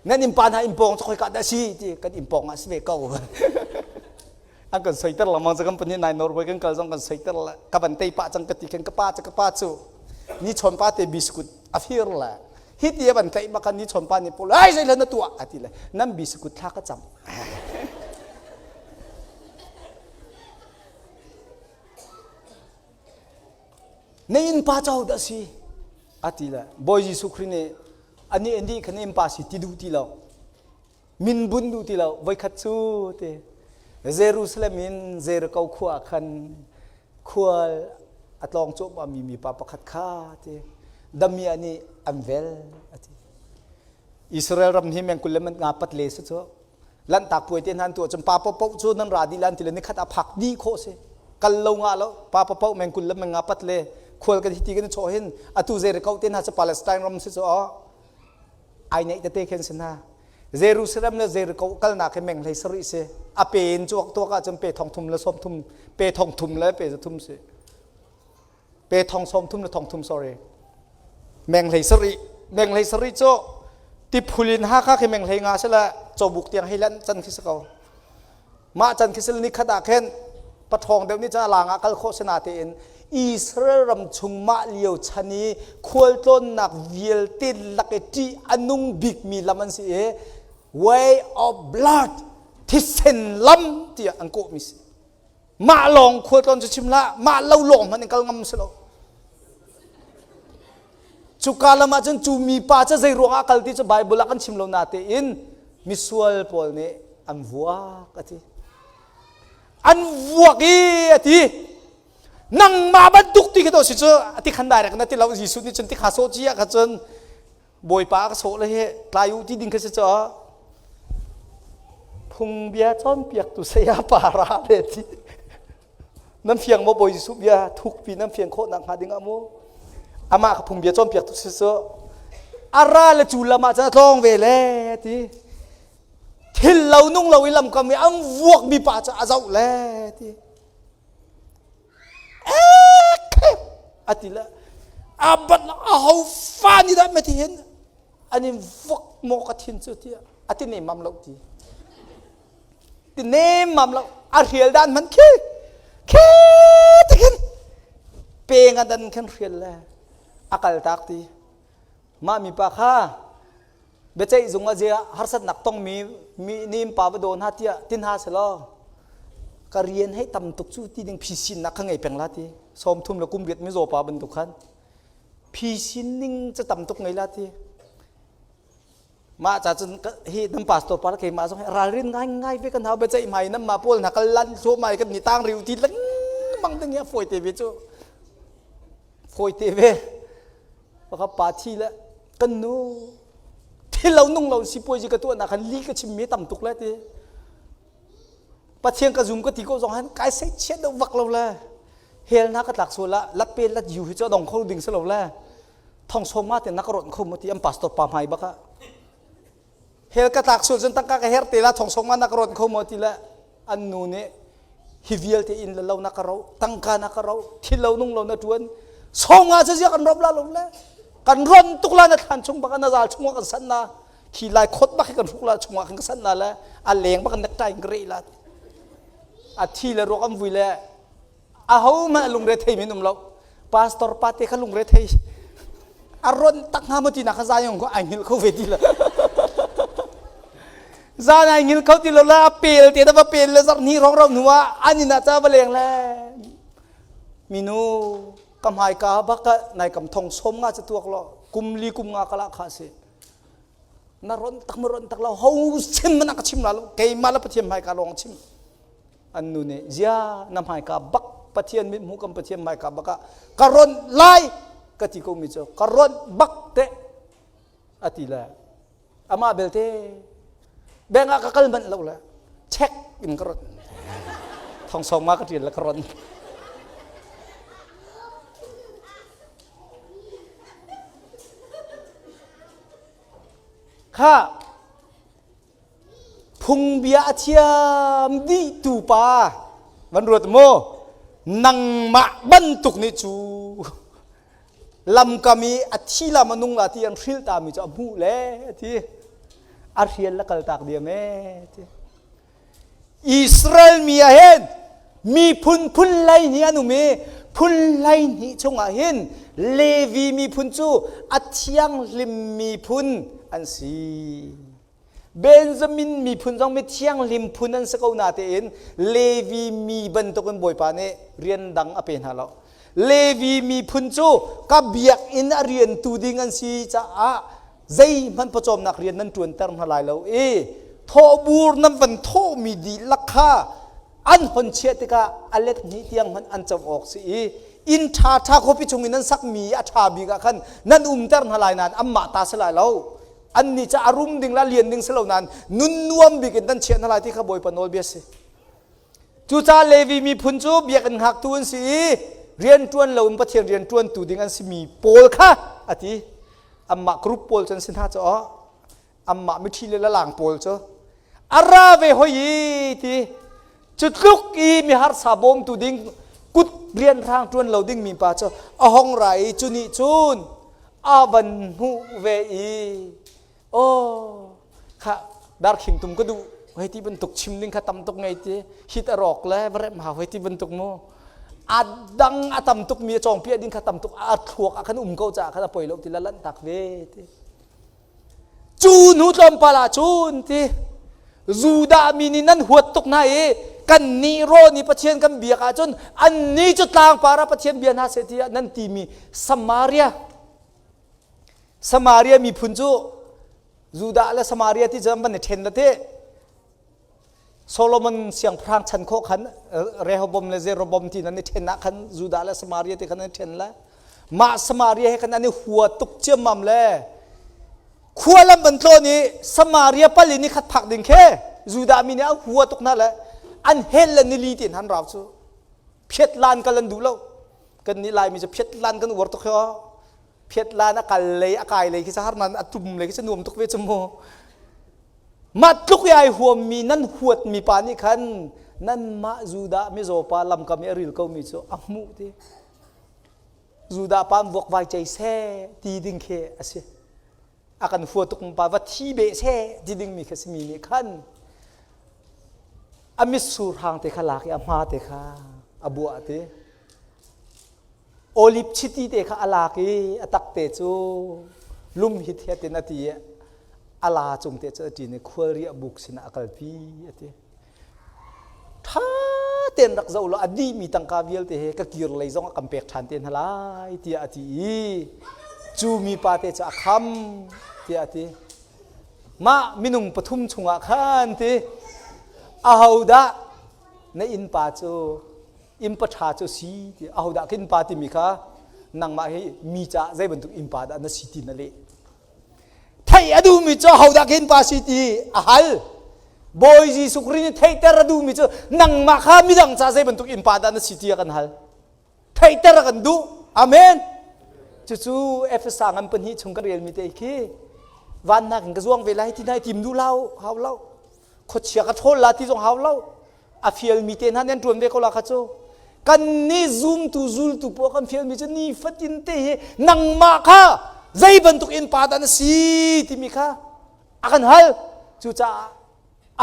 Speaker 1: nan innpa hna innpawng cu khoika dah si ti kan innpawng ah si ve ko an kan soiter lengmang cu kan pahnih nai Norway kan kal zong kan soiter le ka van tei pah cang ka ti khin ka pa cu ka pa cu ni chawn pa te biskut a fir le hi ti a van tlaih bak ni chawn pa nih pawl ai zei na tuah a ti le nan biskut thla ka cam na inn pa cho dah si a ti le Bawi Jesuh Khrih nih ani ani khan inn pa si ti duh ti lo min bun duh ti lo voikhat cu te Jerusalem in Jericho khua ah khan khual a tlawng cuahmah mi mipa pakhat kha ti damiah nih an vel a ti Israel ram hi meng 20 le nga pat le si cu lanhtak puai te hna an tuah cun pa paoh cu nan ra dih lan ti le nikhat ah phak dih khawh si kal lo nga lo pa paoh meng 20 le meng nga pat le khual kan hi ti kan chawh hin atu Jericho te hna cu Palestine ram si cu ai neih tete khin si hna Jerusalem le Jericho kalnak hi meng hlei sarih si a pe in cuak tuak ahcun pe thong thum le sawm thum pe thong thum le pe za thum si pe thong sawm thum le thong thum sorry meng hlei sarih meng hlei sarih cu tiphul in Hakha khi meng hlei nga si le cawbuk tiang hei lan can khi si ko Mah can khi ni khat ah khin paṭhawng deuh nih cun a lang ah kal khawh si natein Israel ram chung mah lio chan i khualtlawnnak vialte lak i ṭih a nung bikmi lam an si i way of blood thisen lam tiah an kawhmi si. Mah lawng khualtlawn cu chim hlah, mah lo lawng hmanh in kal ngam si lo. Cuka lam ah cun cu mipa cu zei ruangah kal ti cu Bible ah kan chim lo natein misual pawl nih an vuak a ti. An vuak i a ti. Nangmah bantuk ti khi to si cu a ti khan direct na ti lo Jesuh nih cun ti kha sawh ci ah kha cun Bawipa a ka sawh le hi tlai u ti ding kha si cu phungbia cawnpiaktu saya para le ti nan fiang maw Bawi Jesuh bia thukpi nan fiang khawh nak hnga ding ah mu amah ka phungbia cawnpiaktu si cu a ra le cu lam ah cun a tlawng ve le ti thil lo nung lo i lamkam i an vuak mi pa cu a zoh le ti a ti le a bat a ho fa nih dah mati hin an in vok maw ka thin cu tiah a ti nemam lo ti ti nemam lo a hrial dan man khi khi ti khin peng a dan khin hrial le a kal tak ti mah mipa kha biaceih zung ah ziah harsatnak tongmi mi nim pa va daw hna tiah ti hna selaw ka rian hei tam tuk cu ti ding phisinnak kha ngei peng la ti 30 le kum riat mizaw pa bantuk khan phisin ning cu tam tuk ngei la ti. Mah ca cun hi nan pastor pa le keimah zong hi ralrin ngaingai ve kan hau biaceih hmai nan mah pawl hna kal lan thluahmah i kan ni tang riu ti lengmang ding hi a fawi te ve cu. Fawi te ve. Pakhat pa thi le kan nu thil lo nung lo sipuazi ka tuah nak khan li ka chim mi tam tuk le ti. Pathian ka zum ka ti ko zong han kai sei chiat deuh vak lo le hell na ka tlak sual ah lat pe lat yu hi cu dong kho ding si lo le thong som ma te na ka ron kho mo ti an pastor pa hmai bak ah hell ka tlak sual cun tangka ka her te la thong som ma na ka ron kho mo ti le an nu nih hi vialte in le lo na ka ro tangka na ka ro thil lo nung lo na tuan songa cu zia kan rob la lo le kan ron tuk la na thlan chung bak na zal chung kan san na khi lai khot bak kan hruk la chungah kan san na le a leng bak necktie in ka reh la a thi le ruak an vui le a ho hmanh a lungre thei min um lo pastor pa te kha lungre thei a ron tak hnga maw ti nak kha zayong ko ai hngilh kho ve ti lo zan ai hngilh kho ti lo la a pel te da va pel le zarh ni rong rong hnu ah an inn ah ca va leng le minu ka hmai ka bak ka nai kam thong som nga chu tuak lo kum li kum nga kala kha si na ron tak ma ron tak lo ho chim mana ka chim la lo keimah la pathian hmai ka lawng chim an nu nih zia na hmai ka bak pathian mit hmu kam pathian hmai ka bak ah ka ron lai ka ti ko mi cu ka ron bak te ati le amah belte bank ah ka kal manh lo le check in ka ron thong song ma ka tial le ka ron Kha phungbia a thiam dih tu pa van ruat mu nangmah bantuk nih cu lamkam i a thi lam a nung la ti an hrilh ta mi cu a hmuh le ti a hrial la kal tak diam e ti Israel mi ah hin miphun phun hleihnih an um i phun hleihnih chungah hin Levi miphun cu a thianghlim miphun an si. Benjamin miphun zong mi thianghlim phun an si ko natein Levi mi bantukin Bawipa nih rian dang a pe hna lo. Levi miphun cu ka biakinn a riantu ding an si caah zeihmanh pawcawmnak rian nan ṭuanter hna lai lo i thawhbur nan van thawhmi dihlak kha an hon chiah tikah a let hnih tiang hmanh an co awk si i inn ṭhaṭha khuapi chung in nan sakmi a ṭha bik ah khan nan umter hna lai nain anmah ta si lai lo annih cu a rum ding le a lian ding si lo nain nun nuam bik in nan chiah hna lai ti kha Bawipa nawlbia si. Cucaah Levi miphun cu biakinn hngaktu an si i rianṭuan loin Pathian rianṭuantu ding an simi pawl kha a ti. Anmah group pawl cu an si hna cu anmah miṭhi le lalang pawl cu a ra ve hoi i ti cu tluk i miharsa bawmtu ding kut rianhrang ṭuan lo ding mi pa cu a hong ra i cu nih cun a van hmuh ve i Aw, kha darkhing tum ka duh hei ti bantuk chim ding kha tam tuk ngei ti hit a rawk le va rem hau hei ti bantuk mu a dang a tam tuk mi a cawng piah ding kha tam tuk a thluak ah khan um ko caah khan a poi lo ti la lanh tak ve ti cu hnu tlawmpal ah cun ti Judah mi nih nan huat tuk hna i kan nih raw nih Pathian kan biak ahcun annih cu tlangpar ah Pathian bia hna seh tiah nan timi Samaria Samaria miphun cu Judah le Samaria ti cu an van i ṭhen la ti. Solomon siangpahrang chan khawh khan Rehoboam le Jeroboam ti nan i ṭhen ah khan Judah le Samaria ti khan an i ṭhen le mah Samaria he khan an i hua tuk ciammam le khua lam van tlawn i Samaria pal in i khat phak ding khi Judah mi nih an hua tuk hna le an hel le nili ti han rau cu phiat lan kal an duh lo kan nih Laimi cu phiat lan kan uar tuk hi phiat lan a kal lei a kai lei khi sa har nan a tum lei khi sa nuam tuk ve chu mu mah tluk i ai huam mi nan huat mi pa nih khan nan mah Judah mizaw pa lamkam i a ril ko mi cu a hmuh ti Judah pa an vuak vai cei seh ti ding khi a si a kan hua tuk pa va thi be seh ti ding mi kha si mi nih khan a mitsur hang te kha lak i a hma te kha a buah ti Olive chiti te kha a lak i a tak te cu lum hit het in a ti i a la cung te cu a ṭin i khualriah buk sinah a kalpi a ti. Ṭha tein rak zoh law a dihmi tangka vialte he ka kir lei zong a kan pek ṭhan te hna lai tiah a ti i cu mipa te cu a kham tiah a ti. Mah minung pathum chungah khan ti ahodah na innpa cu innpa ṭha cu si ti ahodah ka innpa timi kha nangmah hi mi caah zei bantuk innpa dah na si ti na leh. Theih a duhmi cu ahodah ka innpa si ti a hal. Bawi Jesuh Khrih nih theihter a duhmi cu nangmah kha midang caah zei bantuk innpa dah na si ti a kan hal. Theihter a kan duh. Amen. Cucu Efesa ngan pahnih chung kan relmi te khi van nakin ka zuang ve lai ti nai tim duh lo hau lo. Khuachia ka ṭhawl la ti zong hau lo. A fialmi te hna nan ṭuan ve ko la kha cu. Kan nih zumtu zultu paoh kan fialmi cu nifatin te hi nangmah kha zei bantuk in pa dah na si timi kha a kan hal. Cucaah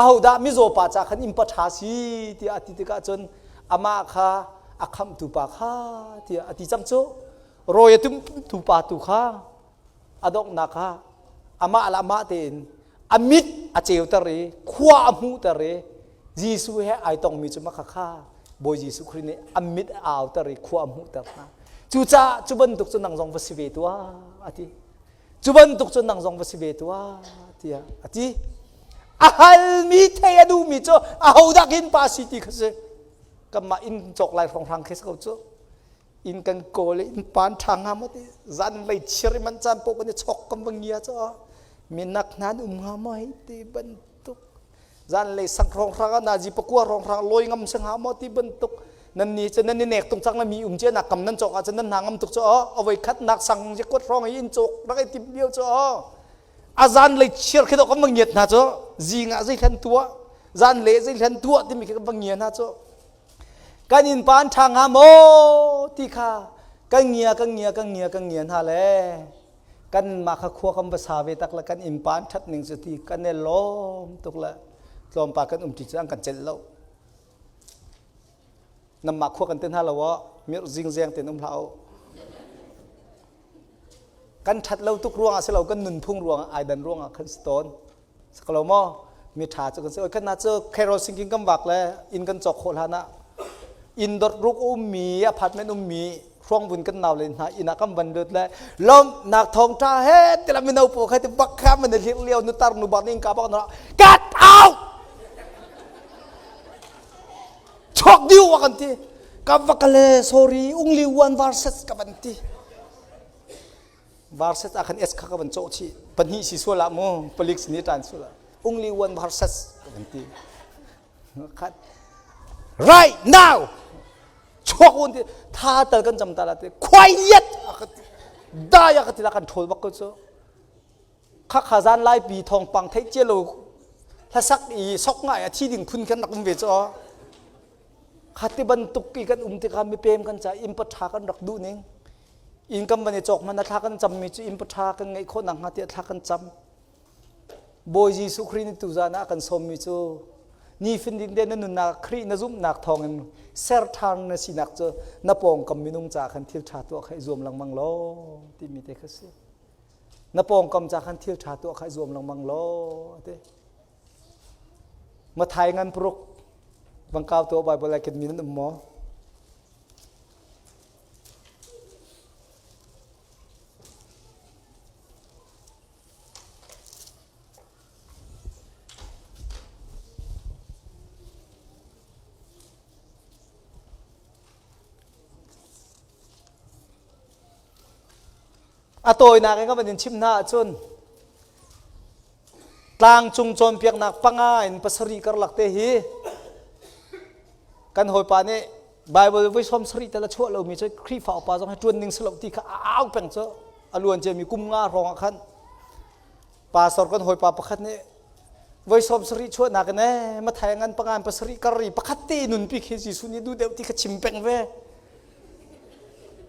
Speaker 1: ahodah mizaw pa ca khan innpa ṭha si tiah a ti tikah cun amah kha a khamhtu pa kha tiah a ti cang cu. Rawi a tumtu pa tu kha a donghnak ah amah le amah tein a mit a ceuter i khua a hmuhter i Jesuh he ai tongmi cu mah kha Bawi Jesuh Khrih nih a mit a auter i khua a hmuhter hna. Cucaah cu bantuk cu nang zong va si ve tuah a ti. Cu bantuk cu nang zong va si ve tuah tiah a ti. A halmi thei a duhmi cu ahodah inn pa si ti kha si. Kanmah inn cawk lai hrawnghrang khi si ko cu. Inn kan kawl i inn pan ṭha hnga maw ti zan lei chir i man caan paoh kan i chok kan va ngia cu minak hna an um hnga maw hei ti bantuk zan lei sang hrawnghrang ah nazi pakua hrawnghrang lawi ngam si hnga maw ti bantuk nan ni cu nan i nek tung cang le mi um cia nak kam nan cawk ahcun nan hna ngam tuk cu aw avoi khat nak sang je kuat hrawng i inn cawk rak i timh lio cu aw a zan lei chir khi dawh kan va ngiat hna cu zing ah zei hlan tuah zan le zei hlan tuah timi khi kan va ngia hna cu Kan innpa an ṭha hnga maw ti kha kan ngia kan ngia kan ngia kan ngia hna le kanmah kha khua kan va sa ve tak le kan innpa an ṭhat ning cu ti kan i lawm tuk le tlawmpal kan umṭi cu an kan celh lo. Nanmah khua kan ti hna lo aw mirh zingzeng tein um hlah u. Kan ṭhat lo tuk ruangah si lo kan nunphung ruangah ai dan ruangah khan si tawn. Sakalo maw mi ṭha cu kan si. Oi kan na cu carol singing kan vak le inn kan cawk khawh hlan ah inn dot ruk ummi apartment ummi hruangvun kan nau le hna inn ah kan van lut le lawmhnak thawngṭha he tila mino pawl kha ti bak kha man hlir lio nu tar nu bak ning ka bak na get out chuak diu wa kan ti ka vakale sorry ungli one versus ka van ti Verses ah khan S kha ka van cawh chih. Pahnih si sual ah mu palik sin i ṭan sual ah only one verses ka van ti. Khat right now chuak un ti tha tal kan cam ta la ti quiet ka ti dai ka ti la kan ṭhawl bak ko cu. Kha kha zan lai pi thawngpang theih cia lo hlasak i sok ngai a thi ding phun khan rak um ve cu. Kha ti bantuk i kan um tikah mipem kan ca inn paṭha kan rak duh ning. Inn kan van i cawk hmanh ah thla kan cammi cu inn paṭha kan ngeih khawh nakhnga tiah thla kan cam. Bawi Jesuh Khrih nih tuzaan ah a kan sawmmi cu nifin ding te na nunnak Khrih na zumhnak thawngin ser ṭhan na sinak cu na pawngkam minung ca khan thil ṭha tuah kha i zuam lengmang law timi te kha si. Na pawngkam ca khan thil ṭha tuah kha i zuam lengmang law ti. Mathai ngan paruk vangkau tuah Bible ai ken mi nan um maw? A tawinak in ka van in chimh hna ahcun tlangcung cawnpiaknak panga in pasarih karlak te hi kan hawipa nih Bible voi sawm sarih tal a chuah lomi cu Khrihfa upa zong hi ṭuan ding si lo ti kha a au peng cu a luan ciami kum nga hrawng ah khan pastor kan hawipa pakhat nih voi sawm sarih chuahnak in ee Mathai ngan pangan pasarih kar i pakhat te nunpi khi Jesuh nih duh deuh ti kha chim peng ve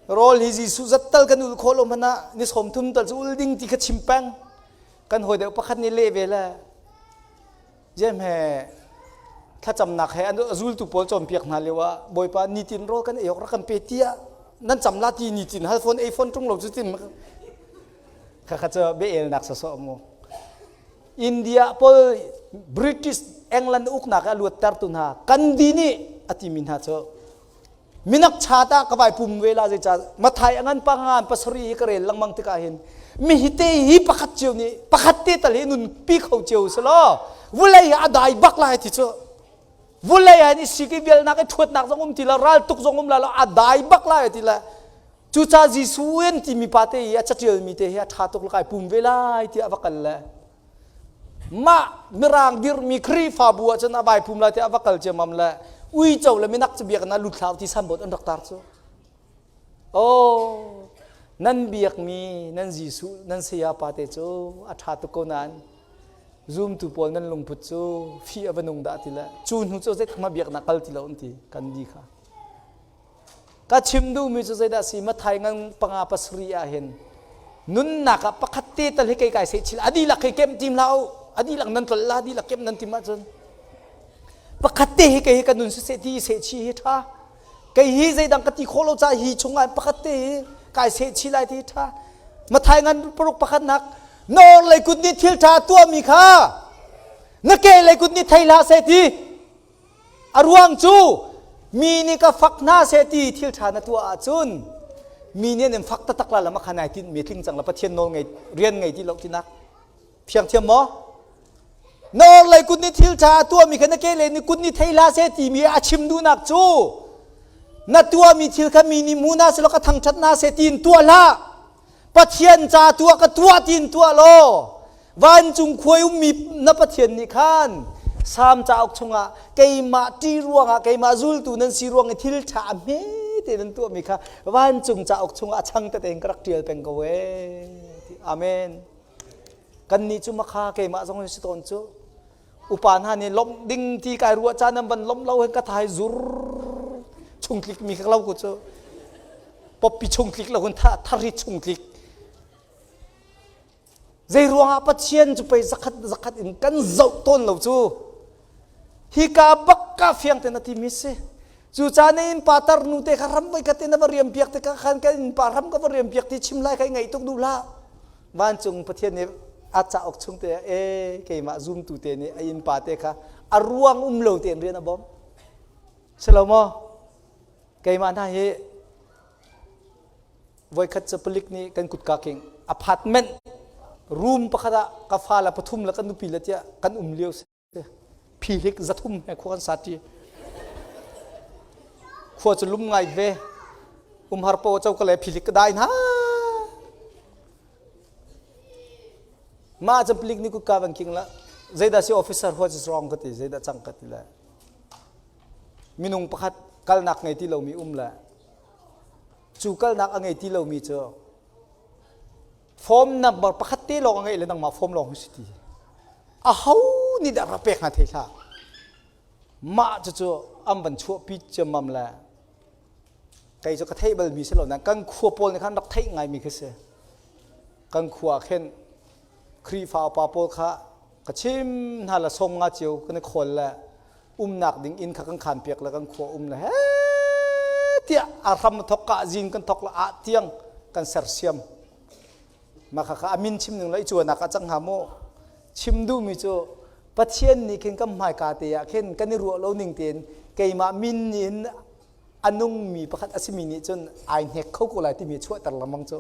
Speaker 1: rawl hi Jesuh zat tal kan ul khawh lo hmanh ah ni sawm thum tal cu ul ding ti kha chim peng kan hawi deuh pakhat nih leh ve le Jem he thlacamnak he an zultu pawl cawnpiak hna lio ah Bawipa nitin rawl kan ei awk rak kan pe tiah nan cam la ti nitin hal phone ei phone ṭung lo cu tin kha kha cu bia-elnak sawsawh mu India pawl British England uknak a luattertu hna Gandhi nih a timi hna cu minak chat ah ka vai pum ve la zeicah Mathai a ngan pa ngan pasarih hi ka rel lengmang tikah hin. Mi hi te hi pakhat cio nih pakhat te tal hi nun pi kho cio si law vulei a dai bak lai ti cu. Vulei ah ni sik i bialnak i ṭhuatnak zong um ti lo, ral tuk zong um la lo, a dai bak lai ti le cucaah Jesuh in timi pa te i a caṭialmi te hi a ṭha tuk kai pum ve lai tiah a va kal le mah mirang dirhmi Khrihfabu ah cun a vai pum lai tiah a va kal ciammam le uico le minak cu biakinn ah lut hlah ti signboard an rak tar cu. Oh, nan biakmi nan Jesuh nan saya pa te cu a ṭha tuk ko nain zumtu pawl nan lungput cu fih a va nung dah ti le cu hnu cu zeitluk ma biaknak kal ti lo an ti kan di kha. Ka chim duhmi cu zeidah si Mathai ngan panga pasarih ah hin nunnak ah pakhat te tal hi kei kai seh chil a dihlak hi kem tim hlah u a dihlak nan tlolh la dihlak kem nan tim ahcun pakhat te hi kei hi ka nun siseh ti seh chi hi ṭha kei hi zeidang ka ti khawh lo caah hi chungah pakhat te hi kai seh chih lai ti ṭha Mathai ngan paruk pakhatnak na orhlei kut nih thil ṭha tuahmi kha na kehlei kut nih thei hlah seh ti a ruang cu mi nih ka fak hna seh ti thil ṭha na tuah ahcun mi nih an in fak taktak la lama kha nai tinh mi tling cang la Pathian nawl ngei rian ngei ti lo tinak Fiang thiam maw? Na orhlei kut nih thil ṭha a tuahmi kha na kehlei nih kut nih thei hlah seh timi a chim duhnak cu na tuahmi thil kha mi nih hmu hna seh law ka thangṭhat hna seh tiin tuah hlah. Pathian ca tuah ka tuah tiin tuah law vancung khuai ummi na Pathian nih khan Salm cauk chungah keimah ṭih ruangah keimah zultu nan si ruang i thil ṭha a hme te nan tuahmi kha vancung cauk chungah a chang tete in ka rak ṭial peng ko ee. Amen. Kannih cu makha keimah zong in si tawn cu. Upa hna nih lawmh ding ti kai ruah caan an van lawmh lo hin ka thai zur chungtlik mi kha lo ku cu. Poppi chungtlik lo hun thari chungtlik. Zei ruangah Pathian cu pei zakhat zakhat in kan zoh tawn lo cu. Hika bak ka fiang te na ti mi si. Cu caan na innpa tarnu te kha ram voi khat in na va riam piak tikah khan kan innpa ram ka va riam piak ti chim lai kha i ngaih tuk duh hlah. Vancung Pathian nih a cauk chung te ah e keimah zumtu te nih a innpa te kha a ruang um lo tein rian a bawmh. Si lo maw? Keimah hna hi voikhat cu palik nih kan kutka king apartment room pakhat ah ka fa le pathum le kan nupi le tiah kan um lio si. Phihlik 300 he khua kan sati. Khua cu lum ngai ve. Umhar po cho ka le phihlik ka dai hna. Mah cu palik nih kutka van king la. Zeidah si officer what is wrong ka ti zeidah cang ka ti le. Minung pakhat kalnak ngei ti lomi um le cu kalnak a ngei ti lomi cu form number pakhat te lawng a ngeih le nangmah form lawng hi si ti. Aho nih dah rak pek hna thei hlah. Mah cucu an van chuahpi ciammam le kei cu ka theih balmi si lo nain kan khua pawl nih khan rak theih ngaimi khi si. Kan khua ah khin Khrihfa upa pawl kha ka chim hna le sawm nga cio kan i khawl le umnak ding inn kha kan khan piak le kan khua um le he tiah a hram thok ka zing kan thok le ah tiang kan sersiam. Mah khakha a min chim ning le i cuanak ah cang hnga mu. Chim duhmi cu Pathian nih khin kan hmaika te ah khin kan i ruah lo ning tein keimah min in a nungmi pakhat a simi nih cun ai hnek kho ko lai timi chuahter lengmang cu.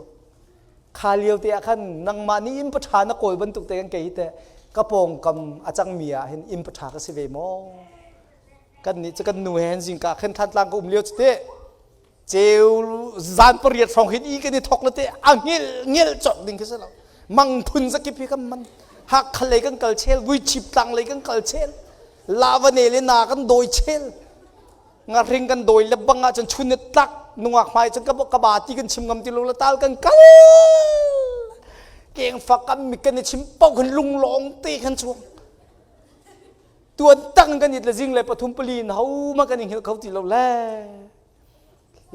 Speaker 1: Kha lio te ah khan nangmah nih inn paṭha na kawl bantuk te kan kei hi teh ka pawngkam a cangmi ah hin inn paṭha ka si ve maw? Kan nih cu kan nu he hin zingka khin Thantlang ka um lio cu teh ceu zan pariat hrawng hin i kan i thok le te a ngil ngil cawk ding khi si lo mang phun zakip hi kan man Hakha lei kan kal chel Vuichip tlang lei kan kal chel lavane le na kan dawi chel ngahring kan dawi le bang ah cun chun ni tlak nungak hmai cun ka ka ba ti kan chim ngam ti lo le tal kan kal keng fak kan mi kan i chim pau kan lung lawng te kan chuang tuan tang kan it le zing le pathum pali in ho ma kan i hngilh kho ti lo le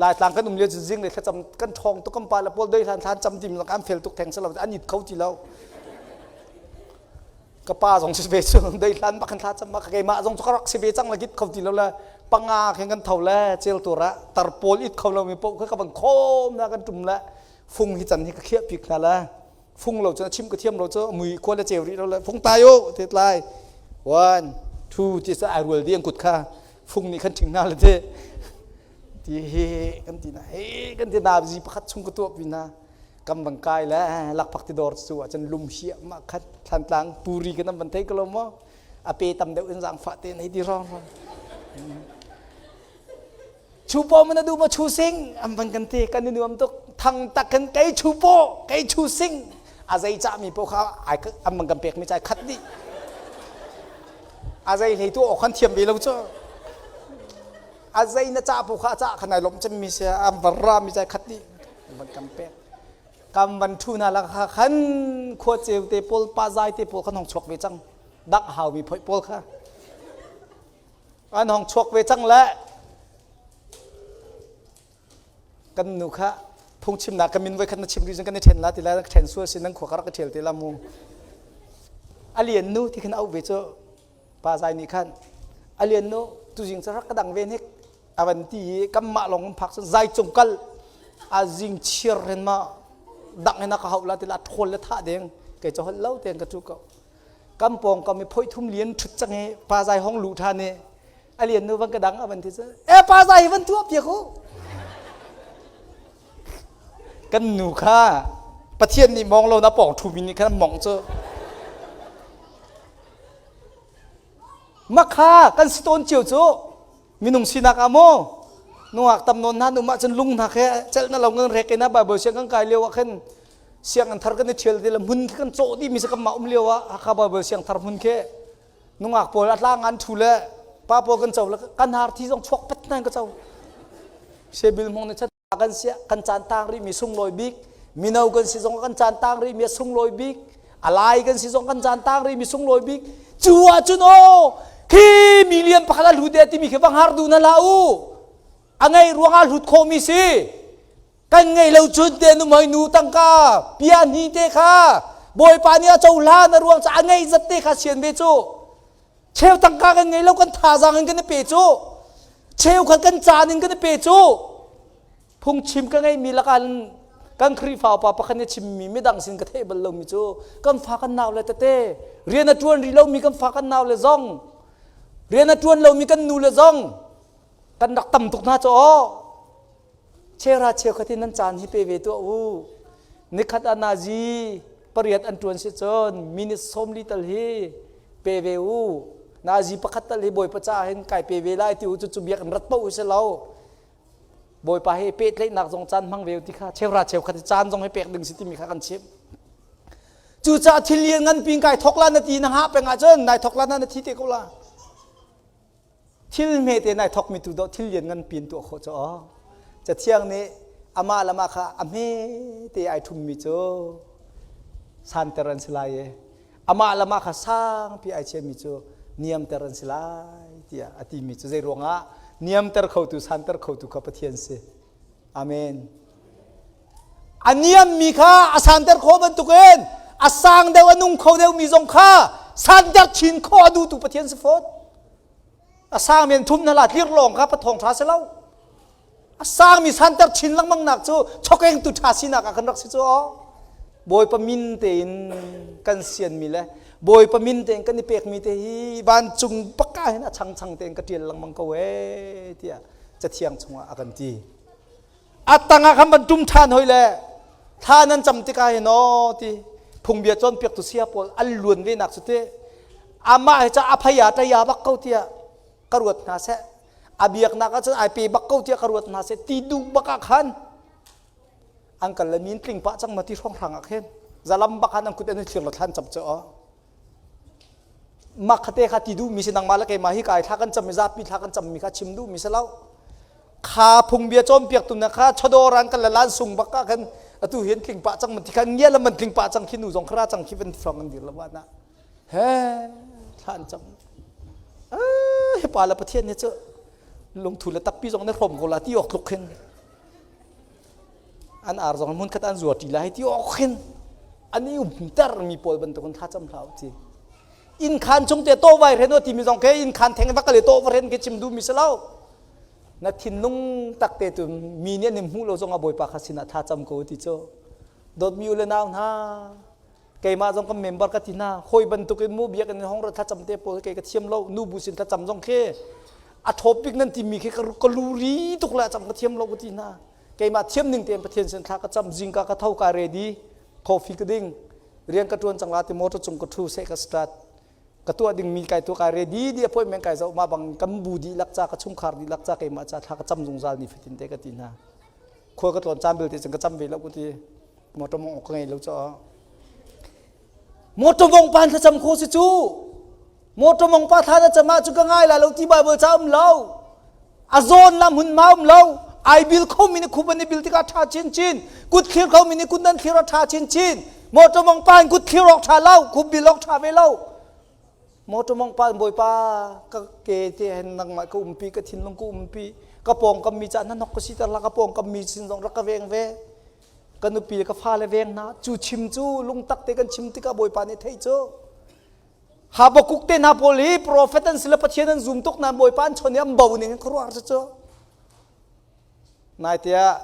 Speaker 1: Laitlang kan um lio cu zing le thlacam kan ṭhawng tuk kan pa le pawl doi hlan thlan cam tim an fel tuk theng si lo an it kho ti lo ka pa zong si ve cu doi hlan bak kan thla cam ma keimah zong cu ka rak si ve cang la kit kho ti lo le panga khen kan tho le cel tur ah tar pawl it kho lo mi po kha ka ban khom na kan tum le fung hi chan hi ka khiah pik hna le fung lo cu chim ka thiam lo cu mui khua le ceu rih lo le fung tai u te tlai one two ti sa ai rual ding kut kha fung nih khan ṭhing hna le te ti hi kan ti na he kan ti na zi pakhat chung ka tuah pi na. Kam van kai le lakphak ti dawr cu ahcun lum hiah mah khat thlantlang puri kan van thei ko lo maw? A pe tam deuh in zaangfah te nei ti rong rong. Chu paw man a duh maw chu sing an van kan ti kan i nuam tuk thang tak kan kei chu paw kei chu sing a zei cah mi paw kha ai an van kan pek mi cai khat dih a zei hlei tu awk khan thiam ve lo cu a zei na cah paw kha a cah khan ai lawmh cem mi si an van ra mi cai khat dih an van kan pek kam van thu na la kha khan khua ceu te pawl pa zai te pawl khan hong chuak ve cang dak hau mi phoi pawl kha an hong chuak ve cang le kan nu kha phungchimnak ka min voi khat na chim rih kan i ṭhen la ti lai ka ṭhen sual si nan khua ka rak ka ṭhial te la mu a lian nu ti khan auh ve cu pa zai nih khan a lian nu tuzing cu rak ka dang ve hnik a van ti i kanmah lawng kan phak cun zai cung kal a zing chiar ren ma dang in a ka hauh la ti la ṭhawl le thah ding kei cu holh lo tein ka tu ko Kan pawngkam i phoih thum lian ṭhut cang i pa zai hong luh ṭhan i a lian nu van ka dang a van ti cu e pa zai hi van tuah piak u kan nu kha Pathian nih mong lo na pawng ṭhumi nih khan mong cu makha kan si tawn cio cu minung sinak ah maw nungak tam nawn hna nu mah cun lung hna khe celh na lo ngan rek ina Bible siang kan kai lio ah khan sianginn thar kan i ṭhial ti le hmun khi kan cawh dih mi si kanmah um lio ah Hakha Bible siang thar hmun khi nungak pawl a tlang an ṭhu le pa pawl kan co le kan har thi zong chuak pet nan ka co sebil hmong nih chat kan sia kan caan tang rih mi sunglawi bik mino kan si zong kan caan tang rih mi sunglawi bik alai kan si zong kan caan tang rih mi sunglawi bik cu ah cun aw khi million pakhat a hlut e timi khi vang har du na hlah u a ngei ruangah hlut khawh mi si Kan ngei lo cun te nu moi nu tangka pia hni te kha Bawipa nih a cohlan a ruang ca a ngeih zat te kha sian ve cu. Cheu tangka kan ngei lo kan thazaang in kan i pe cu. Cheu khat kan caan in kan i pe cu. Phungchim ka ngeimi lakah kan Khrihfa upa pakhat nih chimmi midang sin ka theih bal lomi cu kan fa kan nau le tete rian a ṭuan rih lomi kan fa kan nau le zong rian a ṭuan lomi kan nu le zong kan rak tam tuk hna cu aw Cheuhra cheukhat in nan caan hi pe ve tuah u. Nikhat ah nazi pariat an ṭuan si cun minute 40 tal hi pe ve u. Nazi pakhat tal hi Bawipa caah hin kai pe ve lai ti u cu biak in rat paoh u si lo. Bawipa he pehtlaihnak zong caan hmang ve u ti kha cheuhra cheukhat hi caan zong hi pek ding si timi kha kan chimh. Cucaah thil lian ngan pin kai thok la na ti na hngah peng ahcun nai thok la na na thi te ko la. Thil hmete nai thokmi tu dawh thil lian nganpi in tuah khawh cu aw. Cathiang nih amah le amah kha a hmete ai ṭhummi cu santer an si lai i amah le amah kha sangpi ai chiami cu niamter an si lai tiah a timi cu zei ruangah niamter khotu santer khotu kha Pathian si. Amen. A niammi kha a santer khawh bantukin a sang deuh a nung kho deuhmi zong kha santer chin khawh a duhtu Pathian si fawn. A sangmi an thum na la tlir lawng kha pathawng ṭha si lo. A sangmi santer chin lengmang nak cu chokengtu ṭha sinak ah kan rak si cu aw. Bawipa min tein kan sianmi le Bawipa min tein kan i pekmi te hi vancung baka hin a changchang tein ka ṭial lengmang ko ee tiah cathiang chungah a kan ti. A tangah khan van ṭum ṭhan hoi le thla nan cam tikah hin aw ti phungbia cawnpiaktu sia pawl an luan ve nak cu ti amah hi ca a phei ah ṭai bak ko tiah ka ruat hna seh a biaknak ahcun ai pe bak ko tiah ka ruat hna seh ti duh bak ah khan an kal le min tling pah cang ma ti hrawnghrang ah khin zalam bak han an kut an i thlir la thlan cam cu aw Mah khate kha ti duhmi si nangmah le keimah hi kai thla kan cam i zapi thla kan cammi kha chim duhmi si lo. Kha phungbia cawnpiaktu na kha chawdawr an kan le lan sung bak ah khan atu hian tling pah cang man ti khan ngia le man tling pah cang khi nu zong khara cang khi van frong an dir lo na he thla an cam hi pa le pathian hi cu lungthu le takpi zong na hrom ko la ti awk tluk khin an ar zong hmun khat an zuar ṭi lai ti awk khin an i umter mi pawl bantukin thla cam hlah u ti inn khan chung te to vai hren timi zong ke inn khan theng va kal to va hren ke chim duh mi si lo na thinlung tak te tu mi nih an in hmuh lo zong ah bawipa kha sinah thla cam ko ti cu dawtmi u le nau hna keimah zong kan member ka ti hna hawi bantukin mu biakinn in hong ra thlacam te pawl kei ka thiam lo nu bu sin thlacam zong khi a thawp bik nan timi khi ka lu ri tuk le cam ka thiam lo ka ti hna. Keimah thiam ning tein Pathian sin thla ka cam zingka ka tho ka ready coffee ka ding rian ka tuan cang la ti motor cung ka thu seh ka start ka tuah ding mi kai tuah kai ready di appointment kai zoh ma bang kan bu dihlak ca ka chungkhar dihlak ca keimah ca thla ka cam zungzal ni fatin te ka ti hna khua ka tlawn caan belte cun ka cam ve lo ku ti motor mong ka ngei lo cho motor mong pan thlacam kho si cu motor mong pa thla na cam ah cu ka ngai la lo ti bible ca um lo a zawn la hmun ma um lo ai bil kho mi nih khup an i bil tikah ṭha chinchin kut thlir kho mi nih kut nan thlir a ṭha chinchin motor mong pa in kut thlir awk ṭha lo khup bil awk ṭha ve lo motor mong pa in bawipa ka ke te hen nangmah ka umpi ka thinlung ka umpi ka pawng kam mi ca na nok ka si ter la ka pawng kam mi sin zong rak ka veng ve ka nupi le ka fale veng hna cu chim cu lungtak te kan chim tikah bawipa nih theih cu Habakkuk te hna pawl hi profet an si le Pathian an zum tuk nain Bawipa an chawn i an bo ning khuaruahhar cu cu. Naite ah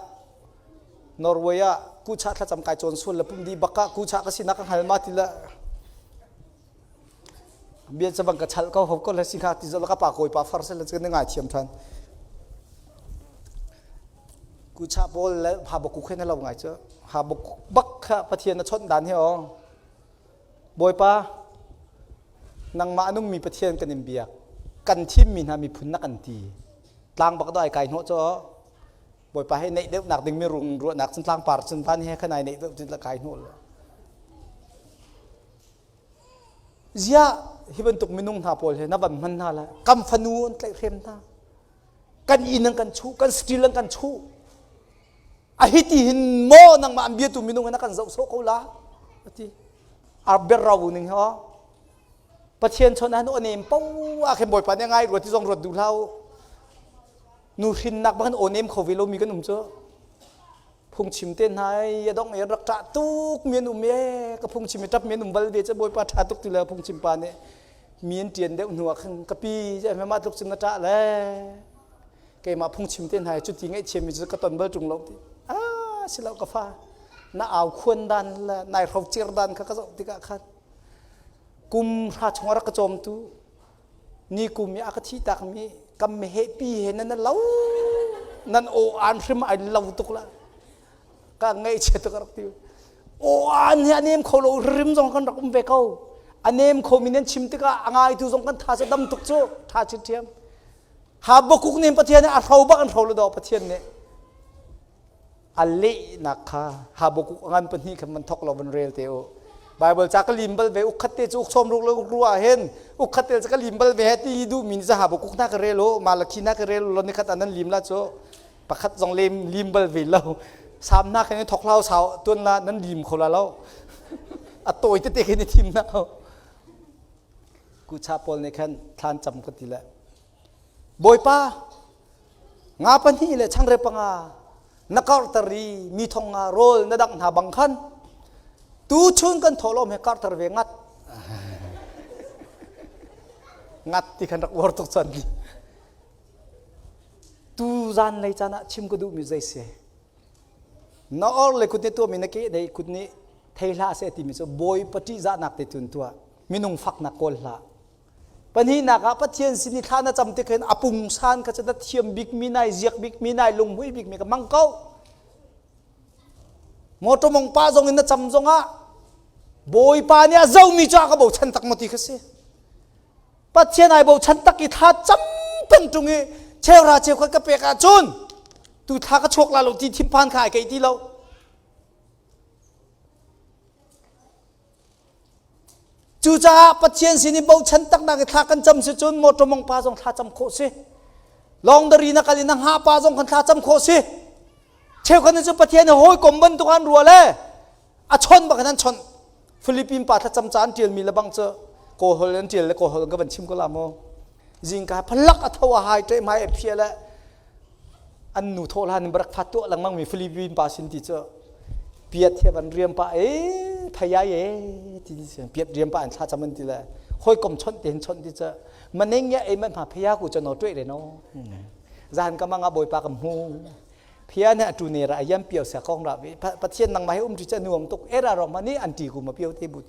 Speaker 1: Norway ah kuchah thlacam kai cawn sual le pum di bak ah kuchah ka sinak ka hngal ma ti le bia ca bang ka chal ko ho ko le si kha ti zo ka pa kawi pa far se le cu ngai thiam than kuchah pawl le Habakkuk he na lo ngai cu Habakkuk bak kha Pathian na chawnh dan hi o Bawipa, nangmah a nungmi Pathian kan in biak. Kan thimmi hna miphun na kan ti. Tlang bak dai kai hnawh caw. Bawipa he neih deuhnak ding mi rung ruahnak cun tlangpar cun van he khan ai neih deuh cun kai hnawh lo. Ziah hi bantuk minung hna pawl he na van hman hna lai. Kam fanu an tlaihhrem hna. Kan inn an kan chuh, kan steel an kan chuh. A hiti hin maw nangmah an biatu minung in a kan zoh sawh ko la ati ar ber rau ning ho Pathian chon han onem po a khen bawipa nih ngai ruat ti zong ruat duh hlah u nu hrinnak bang onem kho ve lo mi kan um cu phungchim te hna ai adong e rak ṭah tuk mi an um e ka phungchim i ṭap mi an um bal ve cu bawipa ṭha tuk ti le phungchim pa nih mi an ṭian deuh hnu ah khan ka pi mah tluk cun na ṭah le keimah phungchim te hna cuti ngaihchiam mi cu ka ton bal ṭung lo ti ah si lo ka fa na au khuan dan le nai hrocer dan kha ka zoh tikah khan kum hra chung a rak ka cawmtu ni kum i a ka thih tak mi kam meheh pi he nan lo nan aw an hrim ai lo tuk la ka ngaihchia tuk a rak ti aw an hi a nem kho lo rim zong kan rak um ve ko a nem kho mi nan chim tikah a ngaitu zong kan tha cu dam tuk cu tha chin ṭhiam Habakkuk nih Pathian nih a hro bak an hro lo dawh Pathian nih a lehnak kha Habakkuk a ngan pahnih khan van thok lo van rel te u Bible ca ka lim bal ve ukkhat te cu uk sawm ruk le uk ru ah hin ukkhat te cu ka lim bal ve he ti duh mi nih Habakkuk na ka rel u Malakhi na ka rel u lo nikhat an nan lim la cu pakhat zong lem lim bal ve lo sam na khin thok hlau sau tuan la nan lim kho la lo a tawi tete khin i thim na kucha pawl nih khan thlan cam ka ti le Bawipa nga pahnih le changreu panga na karhter i mi thong nga rawl na dangh hna bang khan tuchun kan thawhlawm he karhter ve ngat ngat ti khan rak uar tuk chan tu zan lei caan ah chim ka duhmi zei si na or le kut nih tuahmi na ke dei kut nih thei hlah seh timi cu bawipa ṭihzahnak te tun tuah minung faknak kawl hlah Pahnihnak ah Pathian sin i thla na cam tik hin a pungsan kha cu na thiam bikmi nai ziak bikmi nai lunghmui bikmi ka mang ko. Motor mong pa zong in na cam zong ah Bawipa nih a zomi cu a ka bochan tak maw ti kha si. Pathian ai bochan tak i thla cam peng ṭung i cheuhra cheukhat ka pek ahcun tu thla ka chuak la lo ti thinphan kha ai keih ti lo. Cucaah Pathian sin i bochan taknak i thla kan cam si cun motor mong pa zong thla cam khawh si. Longdari na kal i na hngah pa zong kan thla cam khawh si. Cheukhat nih cu Pathian hi hawikom bantuk an rua le a chawnh bak in an chawnh. Philippine pa thlacam ca an ṭialmi le bang cu Kawlholh an ṭial le Kawlholh ka van chim ko la mu. Zingka phalak a tho a hai ṭe hmai a phia le an nu thawh hlan in barak fat tuah lengmang mi Philippine pa sin ti cu piat he van riam pa e phaya ye ti piat riam pa an thla cham an ti le hawikom chawnh te hin chawnh ti cu maneng ya e man ma phaya ku cho no tuai re no zan ka manga bawipa ka mu phia ne atu ne ra ayam piao sa kong ra pathian nang ma he um ti cha nuam tuk era rong ma ni an ti ku ma pio te but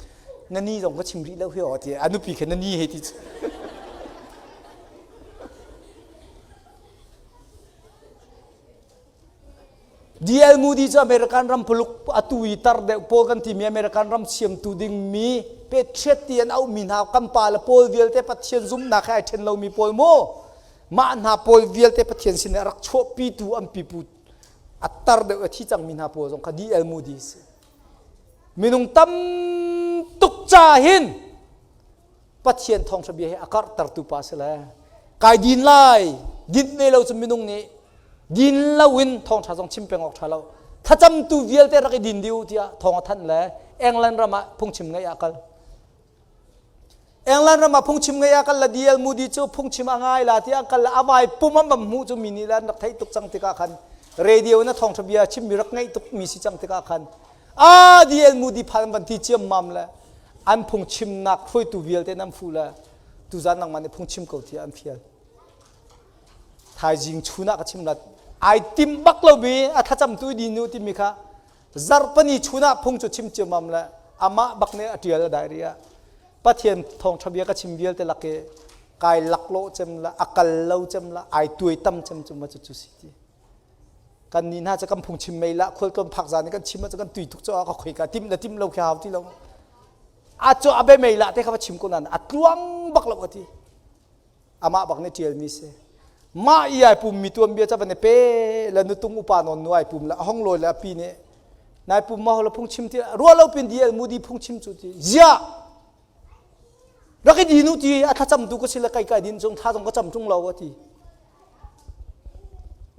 Speaker 1: na ni zong ka chim ri lo hi o ti anu pi khe na ni he ti D.L. Moody cu American ram puluk atu i tar deuh pawl kan timi American ram siamtu dingmi patriot ti an auhmi hna kan pa le pawl vialte Pathian zumhnak he ai ṭhen lomi pawl mu mah hna pawl vialte Pathian sin a rak chuahpitu an pipu a tar deuh a thi cangmi hna pawl zong kha D.L. Moody si. Minung tam tuk ca hin Pathian thawngṭha bia hi a karhtertu pa si le kai din lai din ve lo cu minung nih din loin thawngṭha zong chim peng awk ṭha lo thlacamtu vialte rak i din dih tiah thawng a thanh le England ram ah phungchim ngeih ah kal England ram ah phungchim ngeih ah kal la D.L. Moody cu phungchim a ngai la tiah kal la avai pum an van hmuh cu mi nih le an rak theih tuk cang tikah khan radio na thawngṭha bia chimmi rak ngeih tuk mi si cang tikah khan a D.L. Moody phan van ti ciammam le an phungchimnak hruaitu vialte nan fuh le tuzan nangmah nih phungchim ko tiah an fial thaizing chun ah ka chim la ai tim bak lomi a thlacam tu di nu timi kha zarhpani chun ah phung cu chim ciammam le amah bak nih a tial a diary ah Pathian thawngtha bia ka chim vialte lak i kai laklawh cem la a kal lo cem la ai tuai tam cem cu ma cu cu si ti kan nih hna cu kan phungchim mei lah khualtlawn phak zan i kan chim ah cu kan tui tuk cu ka khoi ka tim le tim lo khi hau ti lo a cu a be mei lah te kha va chim ko nan a tluang bak lo ka ti amah bak nih tial mi si mah i ai pum mi tuan bia ca van pe la nutung upa non nu ai pum la hong lawi le a pi nih nai pum ma hola phungchim ti ruah lo pin DL Moody phungchim cu ti zia rak i di nu ti a thlacam tu ka si le kai kai din chung thla zong ka cam tung lo a ti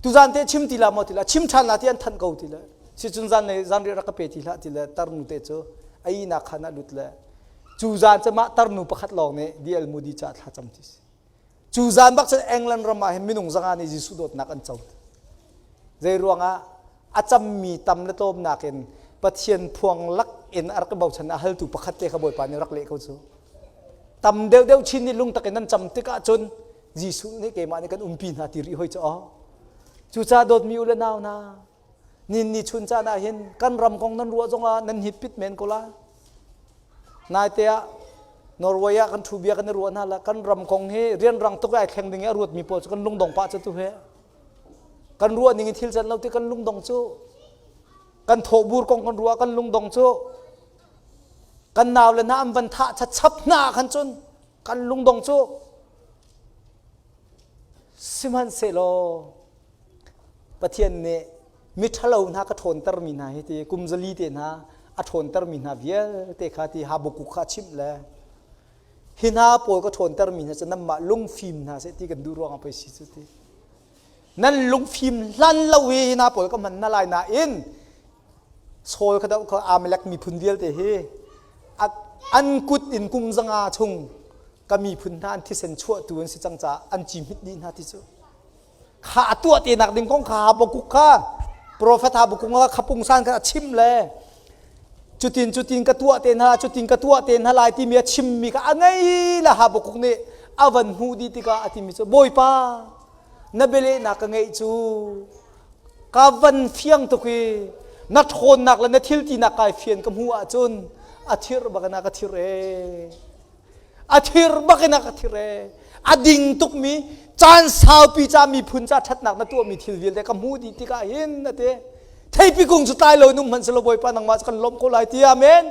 Speaker 1: Tuzan te chim ti la maw ti la chim ṭhan la ti an thanh ko ti le sicun zan le zanriah rak ka pe ti hlah ti le tarnu te cu a ihnak khan ah lut le cu zan cu mah tarnu pakhat lawng nih D.L. Moody ca thla cam ti si. Cu zan bak cun England ram ah hin minung zanga nih Jesuh dawtnak an co. Zei ruangah a cammi tam le tlawmnak in Pathian phuang lak in a rak i bochan a haltu pakhat te kha Bawipa nih rak leh ko cu. Tam deuhdeuh chin nih lungtak in nan cam tikah cun Jesuh nih keimah nih kan umpi hna ti rih hoi cu aw. Cucaah dawtmi u le nau hna, nin ni chun caan ah hin kan ram kong nan ruah zongah nan hit pit men ko la. Naite ah Norway ah kan thu bia kan i ruah hna la kan ram kong hi rianrang tuk ai thleng ding i a ruatmi pawl cu kan lungdong pah cu tu he. Kan ruah ning in thil can lo ti kan lungdong cu kan thawhbur kong kan ruah kan lungdong cu kan nau le hna an van thah chachap hna khan cun kan lungdong cu sihmanhsehlaw Pathian nih miṭhalo hna ka ṭhawntermi hna hi ti kum zali te hna a ṭhawntermi hna vialte kha ti Habakkuk kha a chimh le hi hna pawl ka ṭhawntermi hna cu nanmah lungfim hna seh ti kan duh ruangah pei si cu ti nan lungfim hlan lo i hi hna pawl ka hman hna lai nain Saul kha doh kha Amalek miphun vialte hi an kut in kum zanga chung ka miphun hna an thisen chuahtu an si cang caah an ci hmit dih hna ti cu kha a tuah te nak ding kong kha Habakkuk kha profet Habakkuk kha khapungsan kha a chim le cutin cutin ka tuah te hna cutin ka tuah te hna lai timi a chimmi kha a ngei la Habakkuk nih a van hmuh dih tikah a timi cu Bawipa na bialehnak ka ngeih cu ka van fiang tuk i na ṭhawnnak le na thil tinak kai fian ka hmuh ahcun a thir bak in a ka thir ee a thir bak in a ka thir ee a ding tukmi caan saupi ca miphun ca ṭhatnak na tuahmi thil vialte ka hmuh dih tikah hin a ti theipi kung cu tlai lo in um hmanh selaw Bawipa nangmah cu kan lawmh ko lai ti amen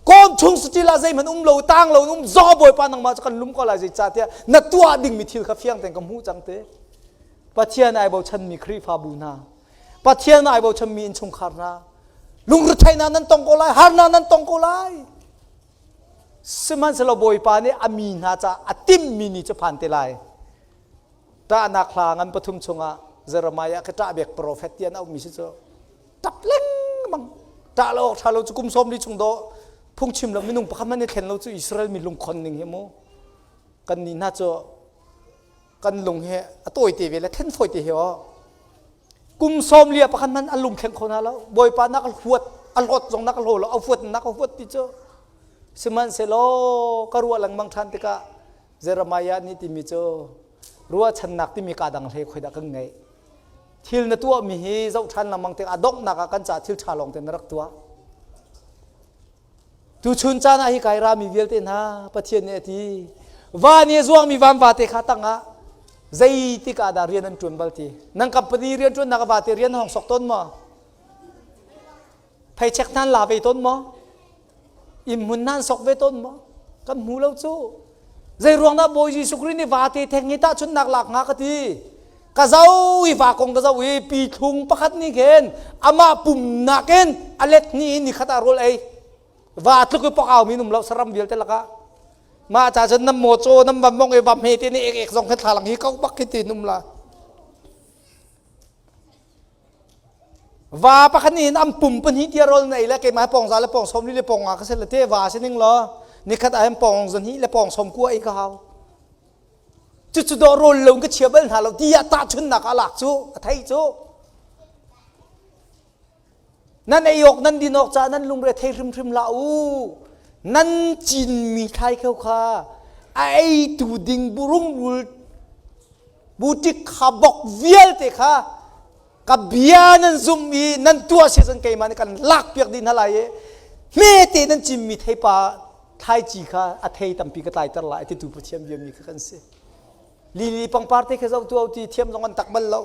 Speaker 1: Kawm chung saṭil ah zeihmanh um lo tang lo in um zong Bawipa nangmah cu kan lum ko lai zeicahtiah na tuah dingmi thil kha fiang tein ka hmuh cang te. Pathian ai bochanmi Khrihfabu hna, Pathian ai bochanmi innchungkhar hna, lungretheihnak nan tong ko lai, harnak nan tong ko lai. Sihmanhsehlaw Bawipa nih a mi hna caah a timhmi ni cu phan te lai. Ṭahnak hla ngan pathum chungah Jeremiah khi ṭahbek profet ti an auhmi si cu ṭap lengmang ṭah lo awk ṭha lo cu kum 40 chung dawh phungchim lo minung pakhat hmanh i thlen lo cu Israel mi lungkhon ning hi mu kan nih hna cu kan lung hi a tawi te ve le thlen fawi te hi aw kum 40 pakhat hmanh an lung thleng kho hna lo bawipa nak huat a hlawt zong nak hlaw lo a huat nak a huat ti cu sihmanhsehlaw ka ruah lengmang ṭhan tikah Jeremiah nih timi cu ruahchannak timi ka dang hlei khoi dah kan ngeih thil na tuahmi hi zoh ṭhan lengmang tikah a donghnak ah kan caah thil ṭha lawng te na rak tuah tuchun caan ah hi kai rami vialte hna Pathian nih a ti van i a zuangmi vanva te kha tangah. Zeitik ah dah rian an ṭuan bal ti? Nan company rian ṭuannak a vate rian hong sok tawn maw? Paycheck nan la ve tawn maw? Inn hmun nan sok ve tawn maw? Kan hmu lo cu. Zei ruang dah Bawi Jesuh Khrih nih vate theng hi tahchunhnak lak hnga ka ti. Ka zo i va kong ka zo i pithlung pakhat nih khin amah pumnak in a let hnih in nikhat ah rawl ei. Va tluk i pok mi num lo saram vialte lakah. Mah ca cun nan mawcaw nan van mong i va hme te nih ek ek zong khin thlalang hi ko bak khi ti num la. Va pakhat nih hin an pum pahnih tia rawl na ei le keimah pawng za le pawng sawm li le pawng nga ka si le te va si ning law nikhat ah hin pawng zahnih le pawng sawm kua ei ka hau. Cucu dawh rawl lo ka chia bal hna lo tiah tahchunnak a lak cu a thei cu. Nan ei awk nan din awk caah nan lungre thei hrimhrim hlah u. Nan cinmi thlai kheu kha a eitu ding burungrul butik kha bok vialte kha ka bia nan zumh i nan tuah si cun keimah nih kan lakpiak dih hna lai i hmete nan cinmi theipa thlaici kha a thei tampi ka tlaiter lai titu Pathian biami kha kan si. Lili pangpar te kha zoh tu ti thiam zong an tak bal lo.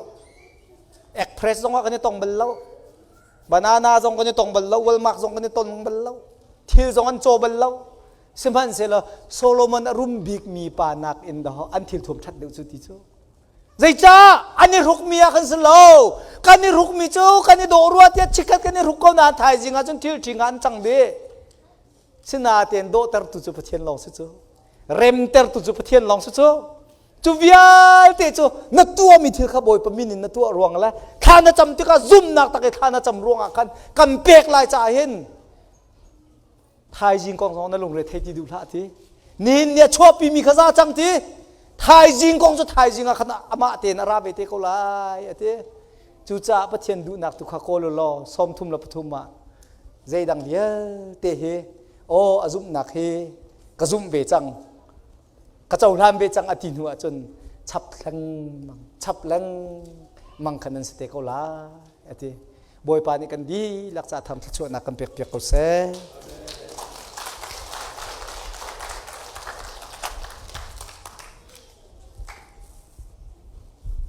Speaker 1: Express zong ah kan i tong bal lo. Banana zong kan i tong bal lo. Walmark zong kan i tong bal lo. Thil zong an caw bal lo. Sihmanhsehlaw Solomon a rum bikmi pa nak in dah an thil thuam ṭhat deuh cu ti cu. Zeicah an i hrukmi ah kan si lo. Kan i hrukmi cu kan i dawh rua tiah chikkhat kan i hruk ko nain thaizing ah cun thil ṭhing ah an cang dih. Sinain dawhtertu cu Pathian lawng si cu. Remtertu cu Pathian lawng si cu. Cu vialte cu na tuahmi thil kha Bawipa min in na tuah ruang le thla na cam tikah zumhnak tak i thla na cam ruangah khan kan pek lai caah hin thaizing kong zong na lungre thei ti duh hlah ti. Nihin ni a chuahpimi kha za cang ti. Thaizing kong cu thaizing ah khan amah tein a ra ve te ko lai a ti. Cucaah Pathian duhnak tu kha kawl u law 33 ah zeidang vialte hi aw a zumhnak hi ka zumh ve cang ka cohlan ve cang a ti hnu ahcun chap lengmang chap lengmang khan nan si te ko lai a ti. Bawipa nih kan dihlak ca thang thluachuahnak kan pek piak ko seh.